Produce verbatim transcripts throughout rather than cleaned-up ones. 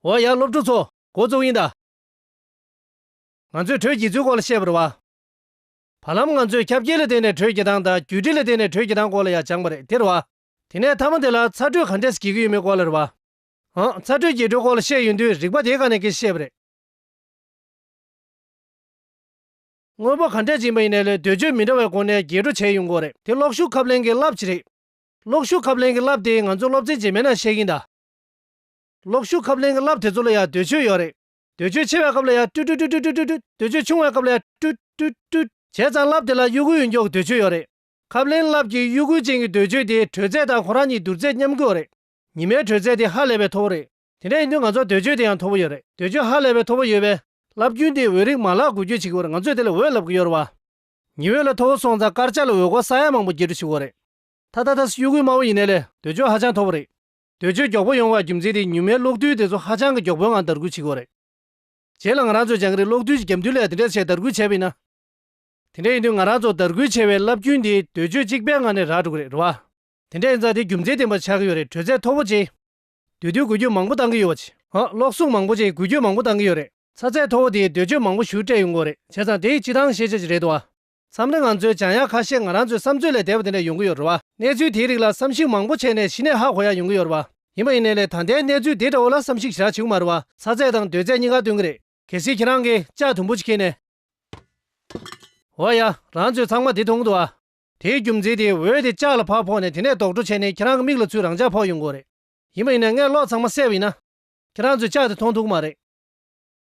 འོ་ཡ། སློབ་ཕྲུག་ཚོ། འགོ་བཙུགས་ཡིན་ད། ང་ཚོས་དྲོད་སྐྱེད་ཚུལ་སྐོར་ལ་བཤད་པ་རེད་བ། བར་ལམ་ང་ཚོས་ཁྱབ་འགྱེད་ལ་བརྟེན་ནས་དྲོད་སྐྱེད་སྟངས་དང་། རྒྱུད་འགྲེལ་ལ་བརྟེན་ནས་དྲོད་སྐྱེད་སྟངས་སྐོར་ལ་ཡང་སྦྱངས་པ་རེད། དེ་རེད་བ། དེ་ནས་མཐའ་མ་དེ་ལ་ཚ་དྲོད་ག་འདྲས་སྐྱེ་གི་ཡོད་མེད་སྐོར་ལ་རེད་བ། ཨང་། ཚ་དྲོད་རྒྱས་སྤྲོས་སྐོར་ལ་བཤད་ཡོང་དུས་རིག་པ་དེའི་སྒང་ནས་སྐད་ཆ་བཤད་པ་རེད། དངོས་པོ་ག་འདྲས་ཅིག་ཡིན་པ་ཡིན་ནའི་ལས་དུས་ཚོད་མི་འདྲ་བའི་སྒོ་ནས་རྒྱས་སྤྲོས་བྱས་ཡོང་གི་ཡོད་རེད། དེ་གློག་ཤུགས་ཁབ་ལེན་གྱི་རླབས་ཅིག་རེད། གློག་ཤུགས་ཁབ་ལེན་གྱི་རླབས་དེ་ང་ཚོ་སློབ་ཚན་རྗེས་མའི་ནང་བཤད་ཀྱི་ཡིན་ད། གློག་ཤུགས་ཁབ་ལེན་གྱི་རླབས་དེ་ཚོ་ལ་ཡང་དུས་ཚོད་ཡོད་རེད། དུས་ཚོད་ཆེ་བའི་སྐབས་ལ་ཡང་ཏུ་ཏུ་ཏུ་ཏུ་ཏུ་ཏུ། དུས་ཚོད་ཆུང་བའི་སྐབས་ལ་ཡང་ཏུ་ཏུ་ཏུ། བྱས་ཙང་རླབས་དེ་ལ་གཡོ་འགུལ་ཡོང་རྒྱུ་གི་དུས་ཚོད་ཡོད་རེད། ཁབ་ལེན་རླབས་ཀྱི་གཡོ་འགུལ་ཅན་གྱི་དུས་ཚོད་དེ་དྲོད་ཚད་དང་ཁོ་རང་གཉིས་བསྡུར་ཚད་མཉམ་གྱི་ཡོད་རེད། ཉི་མའི་དྲོད་ཚད་དེ་ཧ་ལས་པའི་མཐོ་པོ་རེད། དེ་འདྲ་ཡིན་དུས་ང་ཚོར་དུས་ཚོད་དེ་ཡང་མཐོ་པོ་ཡོད་རེད། དུས་ཚོད་ཧ་ལས་པའི་མཐོ་པོ་ཡོད་པས། རླབས་རྒྱུན་དེ་འོད་རིགས་མ་ལག་འགུལ་སྐྱོད་བྱེད་ཀྱི་ཡོད་རེད། ང་ཚོས་དེ་ལ་འོད་ལབ་ཀྱི་ཡོད་རེད་བ། ཉི་འོད་ལ་མཐོ་པོ་སོང་ཙང་དཀར་ཆ་ལ་འོད་ཀོར་ས་ཡ་མང་པོ་རྒྱས་སྤྲོས་བྱེད་ཀྱི་ཡོད་རེད། ད་ད་ད་གཡོ་འགུལ་དམའ་བོ་ཡིན་ནའི་ལས་དུས་ཚོད་ཧ་ཅང་མཐོ་པོ་རེད། དུས་ཚོད་མགྱོགས་པོ་ཡོང་བའི་རྒྱུ་མཚན་དེ་ཉི་མའི་གློག་རྡུལ་དེ་ཚོ་ཧ་ཅང་གི་མགྱོགས་པོའི་ངང་དར་རྒུད་བྱེད་ཀྱི་ཡོད་རེད། རྗེས་ལ་ང་རང་ཚོས་སྦྱང་གི་རེད། གློག་རྡུལ་གྱི་རྒྱབ་མདུན་ལ་དེ་འདྲས་བྱས་དར་རྒུད་བྱས་པ་ཡིན་ན། དེ་འདྲ་ཡིན་དུས་ང་རང་ཚོ་དར་རྒུད་ཆེ་བའི་རླབས་རྒྱུན་དེ་དུས་ཚོད་གཅིག་པའི་ངང་ནས་རག་འགྲོ་གི་རེད། རེད་བ། དེ་འདྲ་ཡིན་ཙང་དེ་རྒྱུ་མཚན་ལྡན་པ་ཆགས་ཀྱི་ཡོད་རེད། དྲོད་ཚད་མཐོ་པོ་ཆེ། དུས་ཚོད་འགུལ་སྐྱོད་མང་པོ་བཏང་གི་ཡོད་པ་ཆེ། ཨ། གློག་གཟུགས་མང་པོ་ཆེ་འགུལ་སྐྱོད་མང་པོ་བཏང་གི་ཡོད་རེད། ཚ་ཚད་མཐོ་པོ་དེས་དུས་ཚོད་མང་པོ་ཞིག་སྤྲད་ཡོང་གི་ཡོད་རེད། བྱས་ཙང་དེ་སྤྱིར་བཏང་ཤེས་བྱ་ཞིག་རེད་འདུག་བ། མཚམས་རེ་ང་ཚོའི་སྦྱང་ཡག་ཁ་ཤས་ང་རང་ཚོའི་བསམ་ཚོད་ལས་འདས་པ་དེ་འདྲ་ཡོང་གི་ཡོད་རེད་བ། གནས་ཚུལ་དེའི་རིགས་ལ་བསམ་གཞིག་མང་པོ་བྱས་ནས་གཞི་ནས་ཧ་གོ་ཡག་ཡོང་གི་ཡོད་རེད་བ། ཡིན་པ་ཡིན་ནའི་ལས་ད་ལྟའི་གནས་ཚུལ་དེ་འདྲ་བོ་ལ་བསམ་གཞིག་ཞེ་དྲག་བྱེད་ཀྱི་མ་རེད་བ། ཚ་ཚད་དང་དུས་ཚད་གཉིས་ཀ་སྟོན་གྱི་རེད། གལ་སྲིད་ཁྱེད་རང་གིས་ལྕགས་དུམ་བུ་ཅིག་ཁྱེར་ནས། འོ་ཡ། རང་ཚོས་ཚང་མ་འདི་མཐོང་གི་འདུག་ཨ། དེའི་རྒྱུ་མཚན་དེ་འོད་དེ་ལྕགས་ལ་ཕར་ཕོག་ནས་དེ་ནས་ལྡོག་འཕྲོ་བྱས་ནས་ཁྱེད་རང་གི་མིག་ལ་ཚུར་རང་འཇགས་ཕོག་ཡོང་གི་རེད། ཡིན་པ་ཡིན་ན་ངས་གློག་ཚང་མ་བསད་པ་ཡིན་ན། ཁྱེད་རང་ཚོས་ལྕགས་དེ་མཐོང་ཐུབ་ཀྱི་མ་རེད།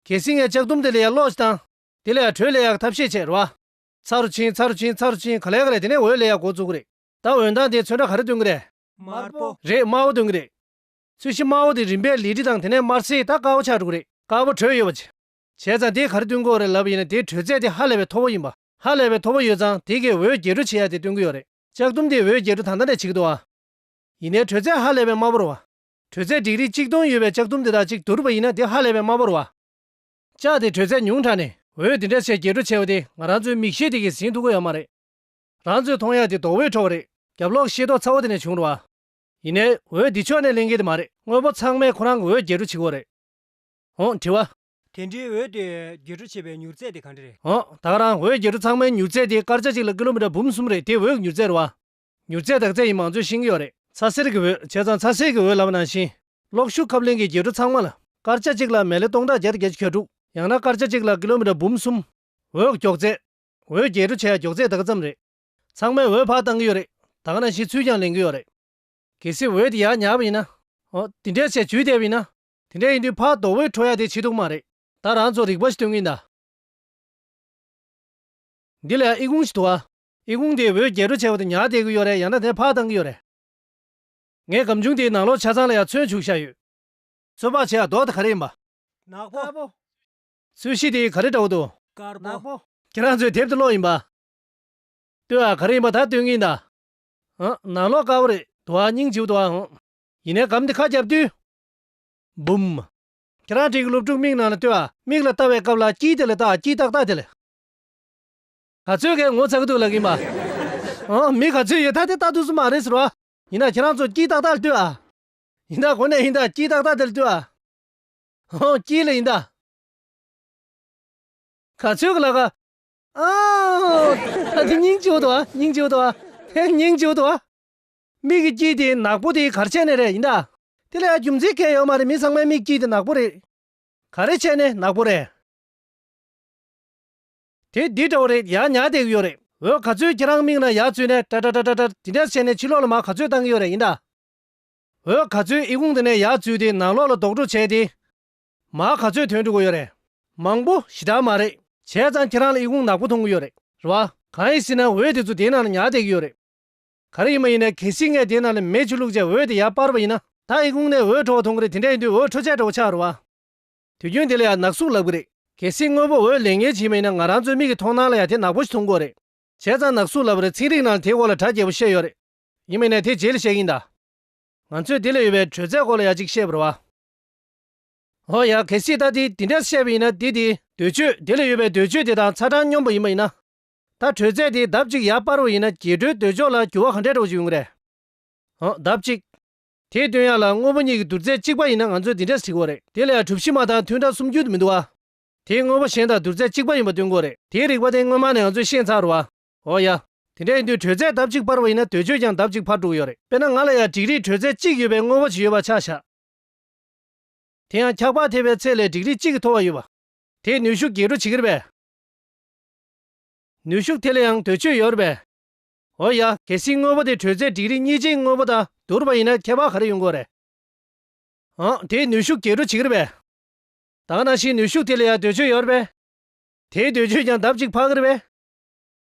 གལ་སྲིད་ངས་ལྕགས་དུམ་དེ་ལ་ཡ་གློག་ཅིག་བཏང་། དེ་ལ་ཡ་དྲོད་སླེབས་ཡག་ཐབས་ཤེས་བྱས་རེད་བ། ཚ་རུ་ཕྱིན། ཚ་རུ་ཕྱིན། ཚ་རུ་ཕྱིན། ག་ལེ་ག་ལེ་དེ་ནས་འོད་སླེབས་ཡག་འགོ་བཙུགས་ཀྱི་རེད། ད་འོད་མདངས་དེ་ཚོན་ཁྲ་ག་རེ་སྟོན་གྱི་རེད། དམར་པོ། རེད། དམར་པོ་སྟོན་གྱི་རེད། ཚོས་གཞི་དམར་པོ་དེ་རིམ་པས་ལི་ཁྲི་དང་དེ་ནས་དམར་སེར། ད་དཀར་པོ་ཆགས་འགྲོ་གི་རེད། དཀར་པོ་དྲོད་ཡོད་པ་བྱས། བྱས་ཙང་དེས་ག་རེ་སྟོན་གྱི་ཡོད་རེད་ལབ་པ་ཡིན་ན། དེའི་དྲོད་ཚད་དེ་ཧ་ལས་པའི་མཐོ་པོ་ཡིན་པ། ཧ་ལས་པའི་མཐོ་པོ་ཡོད་ཙང་དེ་གིས་འོད་རྒྱས་སྤྲོས་བྱེད་ཡག་དེ་སྟོན་གྱི་ཡོད་རེད། ལྕགས་དུམ་དེས་འོད་རྒྱས་སྤྲོས་ད་ལྟ་ནས་བྱེད་ཀྱི་འདུག་ཨ། ཡིན་ནའི་དྲོད་ཚད་ཧ་ལས་པའི་དམའ་པོ་རེད་བ། དྲོད་ཚད་ཌིག་རི་གཅིག་སྟོང་ཡོད་པའི་ལྕགས་དུམ་དེ་དག་གཅིག་བསྡུར་བ་ཡིན་ན་དེ་ཧ་ལས་པའི་དམའ་པོ་རེད་བ། ལྕགས་དེ་དྲོད་ཚད་ཉུང་དྲགས་ནས་འོད་དེ་འདྲ་བྱས་རྒྱས་སྤྲོས་ཆེ་བ་དེ་ང་རང་ཚོའི་མིག་ཤེས་དེ་གིས་ཟིན་ཐུབ་ཀྱི་ཡོད་མ་རེད། རང་ཚོས་མཐོང་ཡག་དེ་རྡོ་འོད་འཕྲོ་བ་རེད། རྒྱབ་ལོགས་ཤེལ་ཏོག་ཚ་བོ་དེ་ནས་བྱུང་རེད་བ། ཡིན་ནའི་འོད་འདི་ཕྱོགས་ནས་ལེན་གྱི་དེ་མ་རེད། དངོས་པོ་ཚང་མས་ཁོ་རང་གི་འོད་རྒྱས་སྤྲོས་བྱེད་ཀྱི་ཡོད་རེད། འོང་། དྲི་བ། དེ་འདྲའི་འོད་དེ་རྒྱས་སྤྲོས་བྱེད་པའི་མྱུར་ཚད་དེ་ག་འདྲ་རེད། འོང་། ད་ག་རང་འོད་རྒྱས་སྤྲོས་ཚང་མའི་མྱུར་ཚད་དེ་སྐར་ཆ་གཅིག་ལ་ཀི་ལོ་མི་ཊར་འབུམ་གསུམ་རེད། དེ་འོད་ཀྱི་མྱུར་ཚད་རེད་བ། མྱུར་ཚད་དག་ཚད་ཡིན་མང་ཚོས་ཤེས་ཀྱི་ཡོད་རེད། ཚ་ཟེར་གྱི་འོད། བྱས་ཙང་ཚ་ཟེར་གྱི་འོད་ལབ་པ་ནང་བཞིན། གློག་ཤུགས་ཁབ་ལེན་གྱི་རྒྱས་སྤྲོས་ཚང་མ་ལ་སྐར་ཆ་གཅིག་ལ་མེ་ལེ་སྟོང་ཕྲག་བརྒྱ་དང་བརྒྱད་ཅུ་གྱ་དྲུག །ཡང་ན་སྐར་ཆ་གཅིག་ལ་ཀི་ལོ་མི་ཊར་འབུམ་གསུམ། འོད་མགྱོགས་ཚད། འོད་རྒྱས་སྤྲོས་བྱེད་ཡག་མགྱོགས་ཚད་ད་ག་ཙམ་རེད། ཚང་མས་འོད་ཕར་བཏང་གི་ཡོད་རེད། ད་ག་ནང་བཞིན་ཚུར་ཀྱང་ལེན་གྱི་ཡོད་རེད། གལ་སྲིད་འོད་དེ་ཡར་ཉར་བ་ཡིན་ན། འོ། དེ་འདྲའི་བྱས་འཇུས་བསྡད་པ་ཡིན་ན། དེ་འདྲ་ཡིན་དུས་ཕར་རྡོ་འོད་འཕྲོ་ཡག་དེ་བྱེད་ཐུབ་མ་རེད། ད་རང་ཚོ་རིག་པ་ཞིག་སྟོན་གྱི་ཡིན་ད། འདི་ལ་ཡང་ཨི་ཁུང་ཞིག་འདུག་ཨ། ཨི་ཁུང་དེ་འོད་རྒྱས་སྤྲོས་བྱས་པ་དེ་ཉར་བསྡད་ཀྱི་ཡོད་རེད། ཡང་ན་དེ་ཕར་བཏང་གི་ཡོད་རེད། ངས་སྒམ་ཆུང་དེའི་ནང་ལོགས་ཆ་ཚང་ལ་ཡང་ཚོན་བྱུགས་བཞག་ཡོད། ཚོད་དཔག་བྱེད་ཡག་རྡོ་དེ་ག་རེ་ཡིན་པ། ནག་པོ། ཚོས་གཞི་དེ་ག་རེ་འདྲ་བོ་འདུག་དཀར་པོ། ནག་པོ། ཁྱེད་རང་ཚོས་དེབ་དེ་ཀློག་ཡིན་པ། ལྟོས་ཨ། ག་རེ་ཡིན་པ་ད་སྟོན་གྱི་ཡིན་ད། ཨ། ནང་ལོགས་དཀར་པོ་རེད་འདུག་ཨ། སྙིང་རྗེ་པོ་འདུག་ཨ། ཨང་། ཡིན་ནའི་སྒམ་དེ་ཁ་བརྒྱབ་དུས། འབུམ། ཁྱེད་རང་འདྲ་གི་སློབ་ཕྲུག་མིག་ནང་ལ་ལྟོས་ཨ། མིག་ལ་ལྟ་བའི་སྐབས་ལ་དཀྱིལ་དེ་ལ་ལྟ་ཨ། དཀྱིལ་ཏག་ཏག་དེ་ལ། ག་ཚོད་ཀྱིས་ངོ་ཚ་གི་འདུག་ལབ་ཀྱི་ཡིན་པ། ཨང་། མི་ག་ཚོད་ཡོད་ད་དེ་ལྟ་ཐུབ་ས་མ་རེད་ཟེར་བ། ཡིན་ན་ཁྱེད་རང་ཚོ་དཀྱིལ་ཏག་ཏག་ལ་ལྟོས་ཨ། ཡིན་ད་གོ་ནས་ཡིན་ད་དཀྱིལ་ཏག་ཏག་དེ་ལ་ལྟོས་ཨ། ཨང་། དཀྱིལ་ལ་ཡིན་ད། ག་ཚོད་ཀྱི་ལབ་ག། ཨང་། ད་དེ་སྙིང་རྗེ་པོ་འདུག་ཨ། སྙིང་རྗེ་པོ་འདུག་ཨ། དེ་སྙིང་རྗེ་པོ་འདུག་ཨ། མིག་གི་དཀྱིལ་དེ་ནག་པོ་དེ་ག་རེ་བྱས་ནས་རེད་ཡིན་ད། དེ་ལ་ཡང་རྒྱུ་མཚན་གང་ཡང་ཡོད་མ་རེད། མི་ཚང་མའི་མིག་དཀྱིལ་དེ་ནག་པོ་རེད། ག་རེ་བྱས་ནས་ནག་པོ་རེད། དེ་འདི་འདྲ་བོ་རེད། ཡར་ཉར་བསྡད་ཀྱི་ཡོད་རེད། འོད་ག་ཚོད་ཁྱེད་རང་མིག་ནང་ཡར་འཛུལ་ནས་ཏྲ་ཏྲ་ཏྲ་ཏྲ་ཏྲ་འདི་འདྲ་བྱས་ནས་ཕྱི་ལོགས་ལ་མར་ག་ཚོད་བཏང་གི་ཡོད་རེད་ཡིན་ད། འོད་ག་ཚོད་ཨི་ཁུང་དེ་ནས་ཡར་འཛུལ་ཏེ་ནང་ལོགས་ལ་ལྡོག་འཕྲོ་བྱས་ཏེ། མར་ག་ཚོད་ཐོན་འགྲོ་གི་ཡོད་རེད། མང་པོ་ཞེ་དྲག་མ་རེད། བྱས་ཙང་ཁྱེད་རང་ལ་ཨི་ཁུང་ནག་པོ་མཐོང་གི་ཡོད་རེད། རེད་བ། གང་ཡིན་ཟེར་ན་འོད་དེ་ཚོ་དེའི་ནང་ལ་ཉར་བསྡད་ཀྱི་ཡོད་རེད། ག་རེ་ཡིན་པ་ཡིན་ནའི་གལ་སྲིད་ངས་དེའི་ནང་ལ་མེ་ཅིག་བླུགས་བྱས་འོད་དེ་ཡར་སྤར་བ་ཡིན་ན། ད་ཨི་ཁུང་ནས་འོད་འཕྲོ་བ་མཐོང་གི་རེད། དེ་འདྲ་ཡིན་དུས་འོད་འཕྲོ་ཆས་འདྲ་བོ་ཆགས་རེད་བ། དུས་རྒྱུན་དེ་ལ་ཡང་ནག་གཟུགས་ལབ་ཀྱི་རེད། གལ་སྲིད་དངོས་པོ་འོད་ལེན་མཁན་ཅིག་ཡིན་པ་ཡིན་ན་ང་རང་ཚོའི་མིག་གི་མཐོང་སྣང་ལ་ཡང་དེ་ནག་པོ་ཞིག་མཐོང་གི་ཡོད་རེད། བྱས་ཙང་ནག་གཟུགས་ལབ་པ་རེད། ཚན་རིག་ནང་ལ་དེའི་སྐོར་ལ་གྲ་རྒྱས་པོ་བཤད་ཡོད་རེད། ཡིན་པ་ཡིན་ནའི་དེ་རྗེས་ལ་བཤད་ཀྱི་ཡིན་ད། ང་ཚོས་དེ་ལ་ཡོད་པའི་དྲོད་ཚད་སྐོར་ལ་ཡང་ཅིག་བཤད་པ་རེད་བ། ཨོ་ཡ། གལ་སྲིད་ད་དེ་འདི་འདྲ་བཤད་པ་ཡིན་ན། འདི་དེ་དུས་ཚོད། དེ་ལ་ཡོད་པའི་དུས་ཚོད་དེ་དང་ཚ་གྲང་སྙོམས་པ་ཡིན་པ་ཡིན་ན། ད་དྲོད་ཚད་དེ་ལྡབ་གཅིག་ཡར་སྤར་བ་ཡིན་ན་རྒྱས་སྤྲོས་དོད་ཕྱོགས་ལ་འགྱུར་བ་ག་འདྲ་འདྲ་བོ་ཞིག་ཡོང་གི་རེད། ཨོ། ལྡབ་གཅིག་དེ་སྟོན་ཡག་ལ་དངོས་པོ་གཉིས་ཀྱི་བསྡུར་ཚད་གཅིག་པ་ཡིན་ན་ང་ཚོས་འདི་འདྲས་བྲིས་དགོས་རེད། དེ་ལ་ཡང་གྲུ་བཞི་མ་དང་ཐུན་ཕྲ་སུམ་ཅུ་དེ་མི་འདུག་བ། དེ་དངོས་པོ་གཞན་དང་བསྡུར་ཚད་གཅིག་པ་ཡིན་པ་སྟོན་དགོས་རེད། དེའི་རིགས་པ་དེ་སྔོན་མ་ནས་ང་ཚོས་ཤེས་ཚར་བ། འོ་ཡ། དེ་འདྲ་ཡིན་དུས་དྲོད་ཚད་ལྡབ་གཅིག་འཕར་བ་ཡིན་ན་འདོད་སྤྱོད་ཀྱང་ལྡབ་གཅིག་འཕར་འགྲོ་གི་ཡོད་རེད། དཔེར་ན་ང་ལ་ཡང་ཌིག་རི་དྲོད་ཚད་གཅིག་ཡོད་པའི་དངོས་པོ་ཞིག་ཡོད་པ་ཆ་བཞག་དེ་ཡང་འཁྱག་པ་ཐེབས་པའི་ཚད་ལས་ཌིག་རི་གཅིག་གིས་མཐོ་བ་ཡོད་པ། དེས་ནུས་ཤུགས་རྒྱས་འགྲོ་བྱེད་ཀྱི་རེད་པས། ནུས་ཤུགས་དེ་ལ་ཡང་འདོད་སྤྱོད་ཡོད་རེད་པས། འོ་ཡ། གལ་སྲིད་དངོས་པོ་དེ་དྲོད་ཚད་ཌིག་རི་གཉིས་ཅན་དངོས་པོ་དང་བསྡུར་བ་ཡིན་ན་ཁྱད་པར་ག་རེ་ཡོང་གི་ཡོད་རེད། ཨང་། དེས་ནུས་ཤུགས་རྒྱས་འགྲོ་བྱེད་ཀྱི་རེད་པས། ད་ག་ནང་བཞིན་ནུས་ཤུགས་དེ་ལ་ཡང་འདོད་སྤྱོད་ཡོད་རེད་པས། དེའི་འདོད་སྤྱོད་ཀྱང་ལྡབ་གཅིག་འཕར་གྱི་རེད་པས།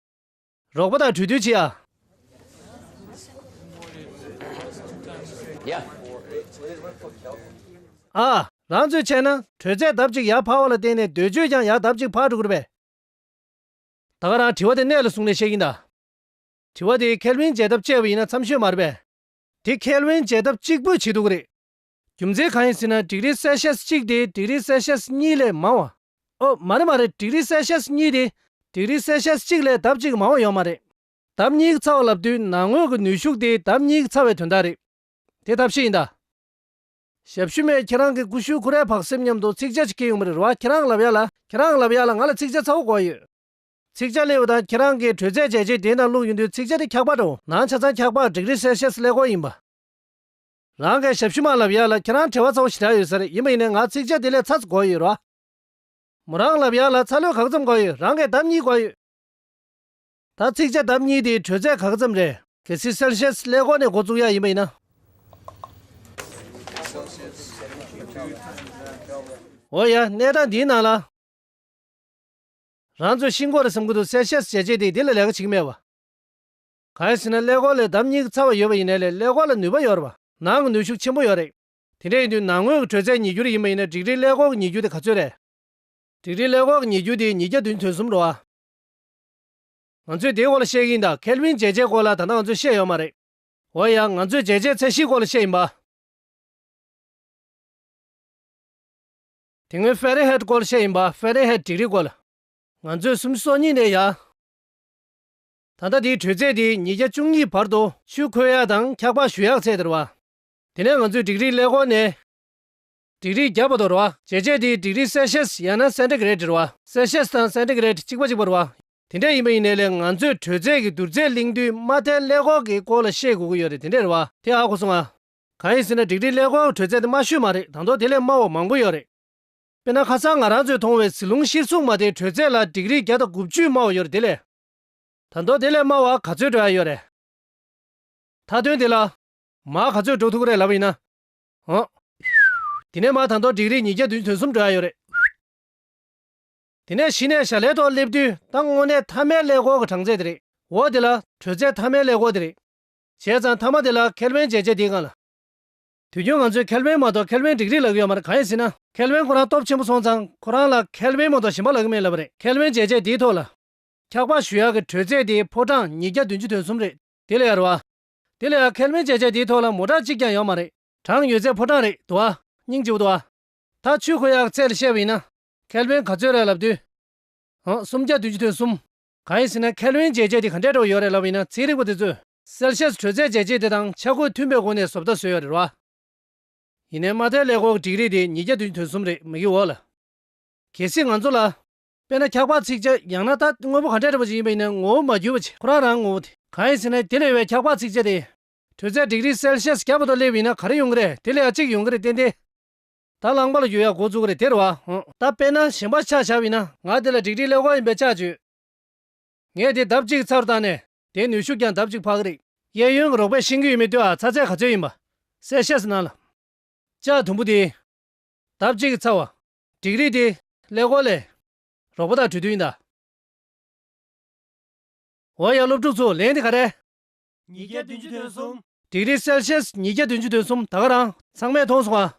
རོགས་པ་དང་གྲོས་བསྡུར་བྱེད་ཡ། ཡ། ཨ། རང་ཚོས་བྱས་ན་དྲོད་ཚད་ལྡབ་གཅིག་ཡར་འཕར་བ་ལ་བརྟེན་ནས་འདོད་སྤྱོད་ཀྱང་ཡར་ལྡབ་གཅིག་འཕར་འགྲོ་གི་རེད་པས། ད་ག་རང་དྲི་བ་དེ་གནད་ལ་བཟུང་ནས་བཤད་ཀྱིན་གདའ། དྲི་བ་དེ་ཁེལ་ཝིན་འཇལ་ཐབས་སྤྱད་པ་ཡིན་ན་འཚམ་ཤོས་མ་རེད་པས། དེ་ཁེལ་ཝིན་འཇལ་ཐབས་གཅིག་པུས་བྱེད་ཐུབ་ཀྱི་རེད། རྒྱུ་མཚན་གང་ཡིན་ཟེར་ན་ཌིག་རི་སེལ་ཤེས་གཅིག་དེ་ཌིག་རི་སེལ་ཤེས་གཉིས་ལས་མང་བ། ཨོ། མ་རེད་མ་རེད། ཌིག་རི་སེལ་ཤེས་གཉིས་དེ་ཌིག་རི་སེལ་ཤེས་གཅིག་ལས་ལྡབ་གཅིག་མང་བ་ཡོད་མ་རེད། ལྡབ་གཉིས་ཀྱི་ཚ་བ་ལབ་དུས་ནང་ངོས་ཀྱི་ནུས་ཤུགས་དེ་ལྡབ་གཉིས་ཀྱི་ཚ་བའི་དོན་དག་རེད། དེ་ཐབས་ཤེས་ཡིན་ད། ཞབས་ཞུ་མས་ཁྱེད་རང་གི་ཀུ་ཤུ་ཁུ་རའི་བག་སེབ་མཉམ་དུ་ཚིག་ཇ་ཅིག་ཁྱེར་ཡོང་བ་རེད་རོ། ཁྱེད་རང་ལབ་ཡ་ལ་ཁྱེད་རང་ལབ་ཡ་ལ་ང་ལ་ཚིག་ཇ་ཚ་བོ་དགོས་ཡོད། ཚིག་ཇ་སླེབས་པ་དང་ཁྱེད་རང་གིས་དྲོད་ཚད་འཇལ་ཆས་དེ་ནང་བླུགས་ཡོང་དུས་ཚིག་ཇ་དེ་འཁྱག་པ་འགྲོ། ནང་ཆ་ཚང་འཁྱག་པ་ཌིག་རི་སེལ་ཤེས་ཀླད་ཀོར་ཡིན་པ། རང་གིས་ཞབས་ཞུ་མ་ལབ་ཡ་ལ་ཁྱེད་རང་བྲེལ་བ་ཚ་བོ་ཞེ་དྲག་ཡོད་ས་རེད། ཡིན་པ་ཡིན་ནའི་ང་ཚིག་ཇ་དེ་ལས་ཚ་ཙམ་དགོས་ཡོད་རོ། མོ་རང་ལབ་ཡ་ལ་ཚ་ལོས་ག་ཚོད་དགོས་ཡོད། རང་གིས་ལྡབ་གཉིས་དགོས་ཡོད། ད་ཚིག་ཇ་ལྡབ་གཉིས་དེ་དྲོད་ཚད་ག་ཚོད་རེད། གལ་སྲིད་སེལ་ཤེས་ཀླད་ཀོར་ནས་འགོ་བཙུགས་ཡ་ཡིན་པ་ཡིན་ན། འོ་ཡ། གནས་སྟངས་འདིའི་ནང་ལ། རང་ཚོས་ཤེས་དགོས་རེད་བསམ་གྱི་འདུག་སེལ་ཤེས་འཇལ་ཆས་དེ་འདི་ལ་ལས་ཀ་བྱེད་ཀྱི་མེད་པ། གང་ཡིན་ཟེར་ན་ཀླད་ཀོར་ལས་ལྡབ་གཉིས་ཀྱི་ཚ་བ་ཡོད་པ་ཡིན་ནའི་ལས་ཀླད་ཀོར་ལ་ནུས་པ་ཡོད་རེད་པ། ནང་གི་ནུས་ཤུགས་ཆེན་པོ་ཡོད་རེད། དེ་འདྲ་ཡིན་དུས་ནང་ངོས་ཀྱི་དྲོད་ཚད་ཉིས་འགྱུར་ཡིན་པ་ཡིན་ན་ཌིག་རི་ཀླད་ཀོར་གྱི་ཉིས་འགྱུར་དེ་ག་ཚོད་རེད། ཌིག་རི་ཀླད་ཀོར་གྱི་ཉིས་འགྱུར་དེ་ཉིས་བརྒྱ་བདུན་ཅུ་དོན་གསུམ་རེད་པ། ང་ཚོས་དེའི་སྐོར་ལ་བཤད་ཀྱི་ཡིན་ད། ཁེལ་ཝིན་འཇལ་ཆས་སྐོར་ལ་ད་ལྟ་ང་ཚོས་བཤད་ཡོད་མ་རེད། འོ་ཡ། ང་ཚོས་འཇལ་ཆས་ཚད་གཞིའི་སྐོར་ལ་བཤད་ཡིན་པ། དེ་སྔོན་ཧྥ་རེན་ཧེད་སྐོར་ལ་བཤད་ཡིན་པ། ཧྥ་རེན་ཧེད་ཌིག་རི་སྐོར་ལ། ང་ཚོས་སུམ་ཅུ་སོ་གཉིས་ནས་ཡ། ད་ལྟ་དེའི་དྲོད་ཚད་དེ་ཉིས་བརྒྱ་བཅུ་གཉིས་བར་དུ་ཆུ་ཁོལ་ཡག་དང་འཁྱག་པ་བཞུ་ཡག་ཚད་དེ་རེད་པ། དེ་ནས་ང་ཚོས་ཌིག་རི་ཀླད་ཀོར་ནས། ཌིག་རི་བརྒྱ་བར་དུ་རེད་པ། འཇལ་ཆས་དེ་ཌིག་རི་སེལ་ཤེས་ཡང་ན་སེན་ཊི་གྷི་རེཌ་རེད་པ། སེལ་ཤེས་དང་སེན་ཊི་གྷི་རེཌ་གཅིག་པ་གཅིག་པ་རེད་པ། དེ་འདྲ་ཡིན་པ་ཡིན་ནའི་ལས་ང་ཚོས་དྲོད་ཚད་ཀྱི་བསྡུར་ཚད་གླེང་དུས་མ་མཐའི་ཀླད་ཀོར་གྱི་སྐོར་ལ་བཤད་དགོས་ཀྱི་ཡོད་རེད། དེ་འདྲ་རེད་པ། དེ་ཧ་གོ་སོང་ང་། གང་ཡིན་ཟེར་ན་ཌིག་རི་ཀླད་ཀོར་གྱི་དྲོད་ཚད་དེ་དམའ་ཤོས་མ་རེད། ད་དུང་དེ་ལས་དམའ་བ་མང་པོ་ཡོད་རེད། དཔེར་ན་ཁ་སང་ང་རང་ཚོས་མཐོང་བའི་ཟི་ལུང་གཤེར་གཟུགས་མ་དེའི་དྲོད་ཚད་ལ་ཌིག་རི་བརྒྱ་དང་དགུ་བཅུ་དམའ་བ་ཡོད་རེད། དེ་ལས། ད་དུང་དེ་ལས་དམའ་བ་ག་ཚོད་འགྲོ་ཡ་ཡོད་རེད། མཐའ་དོན་དེ་ལ། མར་ག་ཚོད་འགྲོ་ཐུབ་ཀྱི་རེད་ལབ་པ་ཡིན་ན། འོ། དེ་ནས་མར་ད་དུང་ཌིག་རི་ཉིས་བརྒྱ་བདུན་ཅུ་དོན་གསུམ་འགྲོ་ཡ་ཡོད་རེད། དེ་ནས་གཞི་ནས་ཞྭ་ལའི་ཐོག་སླེབས་དུས་ད་དངོས་གནས་མཐའ་མའི་ཀླད་ཀོར་གྱི་གྲངས་ཚད་དེ་རེད། འོ་དེ་ལ་དྲོད་ཚད་མཐའ་མའི་ཀླད་ཀོར་དེ་རེད། བྱས་ཙང་མཐའ་མ་དེ་ལ་ཁེལ་ཝིན་འཇལ་ཆས་དེའི་སྒང་ལ། དུས་རྒྱུན་ང་ཚོས་ཁེལ་ཝིན་མ་གཏོགས་ཁེལ་ཝིན་ཌིག་རི་ལབ་ཀྱི་ཡོད་མ་རེད། གང་ཡིན་ཟེར་ན་ཁེལ་ཝིན་ཁོ་རང་སྟོབས་ཆེན་པོ་སོང་ཙང་ཁོ་རང་ལ་ཁེལ་ཝིན་མ་གཏོགས་གཞན་པ་ལབ་ཀྱི་མེད་ལབ་པ་རེད། ཁེལ་ཝིན་འཇལ་ཆས་དེའི་ཐོག་ལ། འཁྱག་པ་བཞུ་ཡག་གི་དྲོད་ཚད་དེ་ཕོ་བྲང་ཉིས་བརྒྱ་བདུན་ཅུ་དོན་གསུམ་རེད། དེ་ལས་ཡར་བ། དེ་ལས་ཡང་ཁེལ་ཝིན་འཇལ་ཆས་དེའི་ཐོག་ལ་མོ་ཊ་གཅིག་ཀྱང་ཡོད་མ་རེད། གྲངས་ཡོད་ཚད་ཕོ་བྲང་རེད་འདུག་བ། སྙིང་རྗེ་པོ་འདུག་བ། ད་ཆུ་ཁོལ་ཡག་ཚད་ལ་བཤད་པ་ཡིན་ན། ཁེལ་ཝིན་ག་ཚོད་རེད་ལབ་དུས། ཧང་། སུམ་བརྒྱ་བདུན་ཅུ་དོན་གསུམ། གང་ཡིན་ཟེར་ན་ཁེལ་ཝིན་འཇལ་ཆས་དེ་ག་འདྲས་འདྲ་བོ་ཡོད་རེད་ལབ་པ་ཡིན་ན་ཚན་རིག་པ་དེ་ཚོས་སེལ་ཤེས་དྲོད་ཚད་འཇལ་ཆས་དེ་དང་ཆ་བགོས་མཐུན་པའི་སྒོ་ནས་བཟོ་ལྟ་བཟོས་ཡོད་རེད་བ། ཡིན་ནའི་མ་མཐའི་ཀླད་ཀོར་གྱི་ཌིག་རི་དེ་ཉིས་བརྒྱ་བདུན་ཅུ་དོན་གསུམ་རེད། མ་གི་འོག་ལ། གལ་སྲིད་ང་ཚོ་ལ། དཔེར་ན་འཁྱག་པ་ཚིག་ཆ་ཡང་ན་ད་དངོས་པོ་ག་འདྲ་འདྲ་པོ་ཅིག་ཡིན་པ་ཡིན་ན་ངོ་བོ་མ་འགྱུར་བ་ཅིག་ཁོ་རང་རང་ངོ་བོ་དེ། གང་ཡིན་ཟེར་ན་དེ་ལ་ཡོད་པའི་འཁྱག་པ་ཚིག་ཆ་དེ། དྲོད་ཚད་ཌིག་རི་སེལ་ཤེས་བརྒྱ་བར་དུ་སླེབས་པ་ཡིན་ན་ག་རེ་ཡོང་གི་རེད། དེ་ལ་ཡང་གཅིག་ཡོང་གི་རེད་ཏན་ཏན། ད་རླངས་པ་ལ་འགྱུར་ཡག་འགོ་བཙུགས་ཀྱི་རེད་དེ་རེད་བ། ཧོ། ད་དཔེར་ན་གཞན་པ་ཆ་བཞག་པ་ཡིན་ན་ང་དེ་ལ་ཌིག་རི་ཀླད་ཀོར་ཡིན་པའི་ཆ་བཅོས། ངས་དེ་ལྡབ་གཅིག་ཚ་རུ་བཏང་ནས་དེའི་ནུས་ཤུགས་ཀྱང་ལྡབ་གཅིག་འཕར་གི་རེད། གཡས་གཡོན་གྱི་རོགས་པས་ཤེས་ཀྱི་ཡོད་མེད་ལྟོས་ཨ། ཚ་ཚད་ག་ཚོད་ཡིན་པ། སེལ་ཤེས་ནང་ལ། ལྕགས་དུམ་བུ་དེ། ལྡབ་གཅིག་གི་ཚ་བ། ཌིག་རི་དེ། ཀླད་ཀོར་ལས། རོགས་པ་དང་གྲོས་བསྡུར་ཡིན་ད། འོ་ཡ། སློབ་ཕྲུག་ཚོ་ལན་དེ་ག་རེ། ཉིས་བརྒྱ་བདུན་ཅུ་དོན་གསུམ། ཌིག་རི་སེལ་ཤེས་ཉིས་བརྒྱ་བདུན་ཅུ་དོན་གསུམ། ད་ག་རང་ཚང་མས་མཐོང་སོང་ཨ།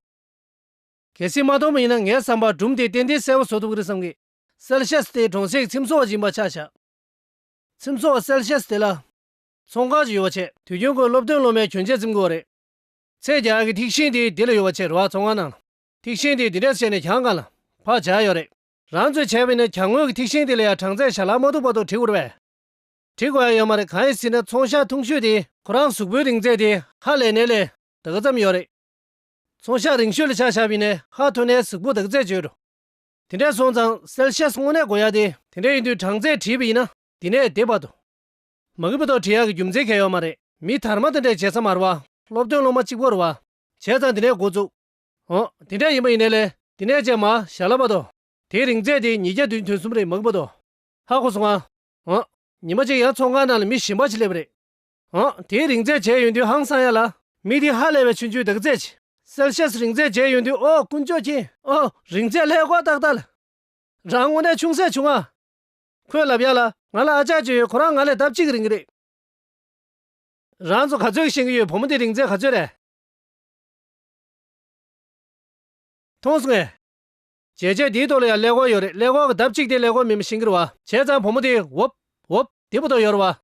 གལ་སྲིད་མ་མཐོང་བ་ཡིན་ན་ངའི་བསམ་པར་སྒྲུང་དེ་ཏན་ཏན་གསལ་པོ་བཟོ་ཐུབ་ཀྱི་རེད་བསམ་གི། སེལ་ཤེས་དེ་གྲོང་གསེབ་ཁྱིམ་ཚང་བ་ཡིན་པ་ཆ་བཞག་ཁྱིམ་ཚང་བ་སེལ་ཤེས་དེ་ལ། ཚོང་ཁང་ཅིག་ཡོད་པ་བྱས། དུས་རྒྱུན་ཁོས་སློབ་ཐོན་སློབ་མའི་གྱོན་ཆས་འཚེམ་དགོས་རེད། ཚད་རྒྱག་ཡག་གི་ཐིག་ཤིང་དེ་འདི་ལ་ཡོད་པ་བྱས་རེད་བ། ཚོང་ཁང་ནང་ལ། ཐིག་ཤིང་དེ་འདི་འདྲས་བྱས་ནས་གྱང་སྒང་ལ་ཕར་སྦྱར་ཡོད་རེད། རང་ཚོས་བྱས་པ་ཡིན་ན་གྱང་ངོས་ཀྱི་ཐིག་ཤིང་དེ་ལ་ཡང་གྲངས་ཚད་ཞལ་ལག་མ་ཐུག་བར་དུ་བྲི་དགོས་རེད་པས། བྲི་དགོས་ཡ་ཡོད་མ་རེད། གང་ཡིན་ཟེར་ན་ཚོང་ཤག་ཐུང་ཤོས་དེ་ཁོ་རང་གཟུགས་པོའི་རིང་ཚད་དེ་ཧ་ལས་ནའི་ལས། ད་ག་ཙམ་ཡོད་རེད། ཚོན་ཤག་རིང་ཤོས་ལ་ཆ་བཞག་པ་ཡིན་ན་ཧ་ཐོ་ནའི་གཟུགས་པོ་ད་ག་ཚད་བརྗོད་འགྲོ། དེ་འདྲས་སོང་ཙང་སེལ་ཤེས་དངོས་གནས་དགོས་ཡ་དེ། དེ་འདྲས་ཡིན་དུས་གྲངས་ཚད་བྲིས་པ་ཡིན་ན་འདི་ནས་འདི་བར་དུ། མ་གི་བར་དུ་བྲིས་ཡག་གི་རྒྱུ་མཚན་གང་ཡོད་མ་རེད། མི་དར་མ་དེ་འདྲས་བྱེད་ས་མ་རེད་བ། སློབ་ཐོན་སློབ་མ་གཅིག་པོ་རེད་བ། བྱས་ཙང་འདི་ནས་འགོ་བཙུགས། འོ། དེ་འདྲས་ཡིན་པ་ཡིན་ནའི་ལས་འདི་ནས་བྱས་མ་ཞར་ལ་བར་དུ། དེའི་རིང་ཚད་དེ་ཉིས་བརྒྱ་བདུན་ཅུ་དོན་གསུམ་རེད། མ་གི་བར་དུ། ཧ་གོ་སོང་ང་། འོ། ཉི་མ་གཅིག་ཡང་ཚོང་ཁང་ནང་ལ་མི་གཞན་པ་ཅིག་སླེབས་པ་རེད། འོ། དེའི་རིང་ཚད་བྱས་ཡོང་དུས་ཧང་སང་ཡ་ལ། མི་དེ་ཧ་ལས་པའི་ཆུང་ཆུང་དེ་ག་ཚད་ཅིག་སེལ་ཤེས་རིང་ཚད་བྱས་ཡོང་དུས། ཨོ། དཀོན་མཆོག་མཁྱེན། ཨོ། རིང་ཚད་ཀླད་ཀོར་ཏག་ཏག་ལ། རང་དངོས་གནས་ཆུང་ཟད་བྱུང་ང་། ཁོས་ལབ་ཡ་ལ། ང་ལ་ཨ་ཅག་ཅིག་ཡོད། ཁོ་རང་ང་ལས་ལྡབ་གཅིག་རིང་གི་རེད། རང་ཚོ་ག་ཚོད་ཤེས་ཀྱི་ཡོད། བུ་མོ་དེ་རིང་ཚད་ག་ཚོད་རེད། མཐོང་སོང་ངས། བྱས་རྗེས་འདིའི་ཐོག་ལ་ཡང་ཀླད་ཀོར་ཡོད་རེད། ཀླད་ཀོར་གྱི་ལྡབ་གཅིག་དེ་ཀླད་ཀོར་མིན་པ་ཤེས་ཀྱི་རེད་བ། བྱས་ཙང་བུ་མོ་དེ་འོབ་འོབ་དེ་བར་དུ་ཡོད་རེད་བ།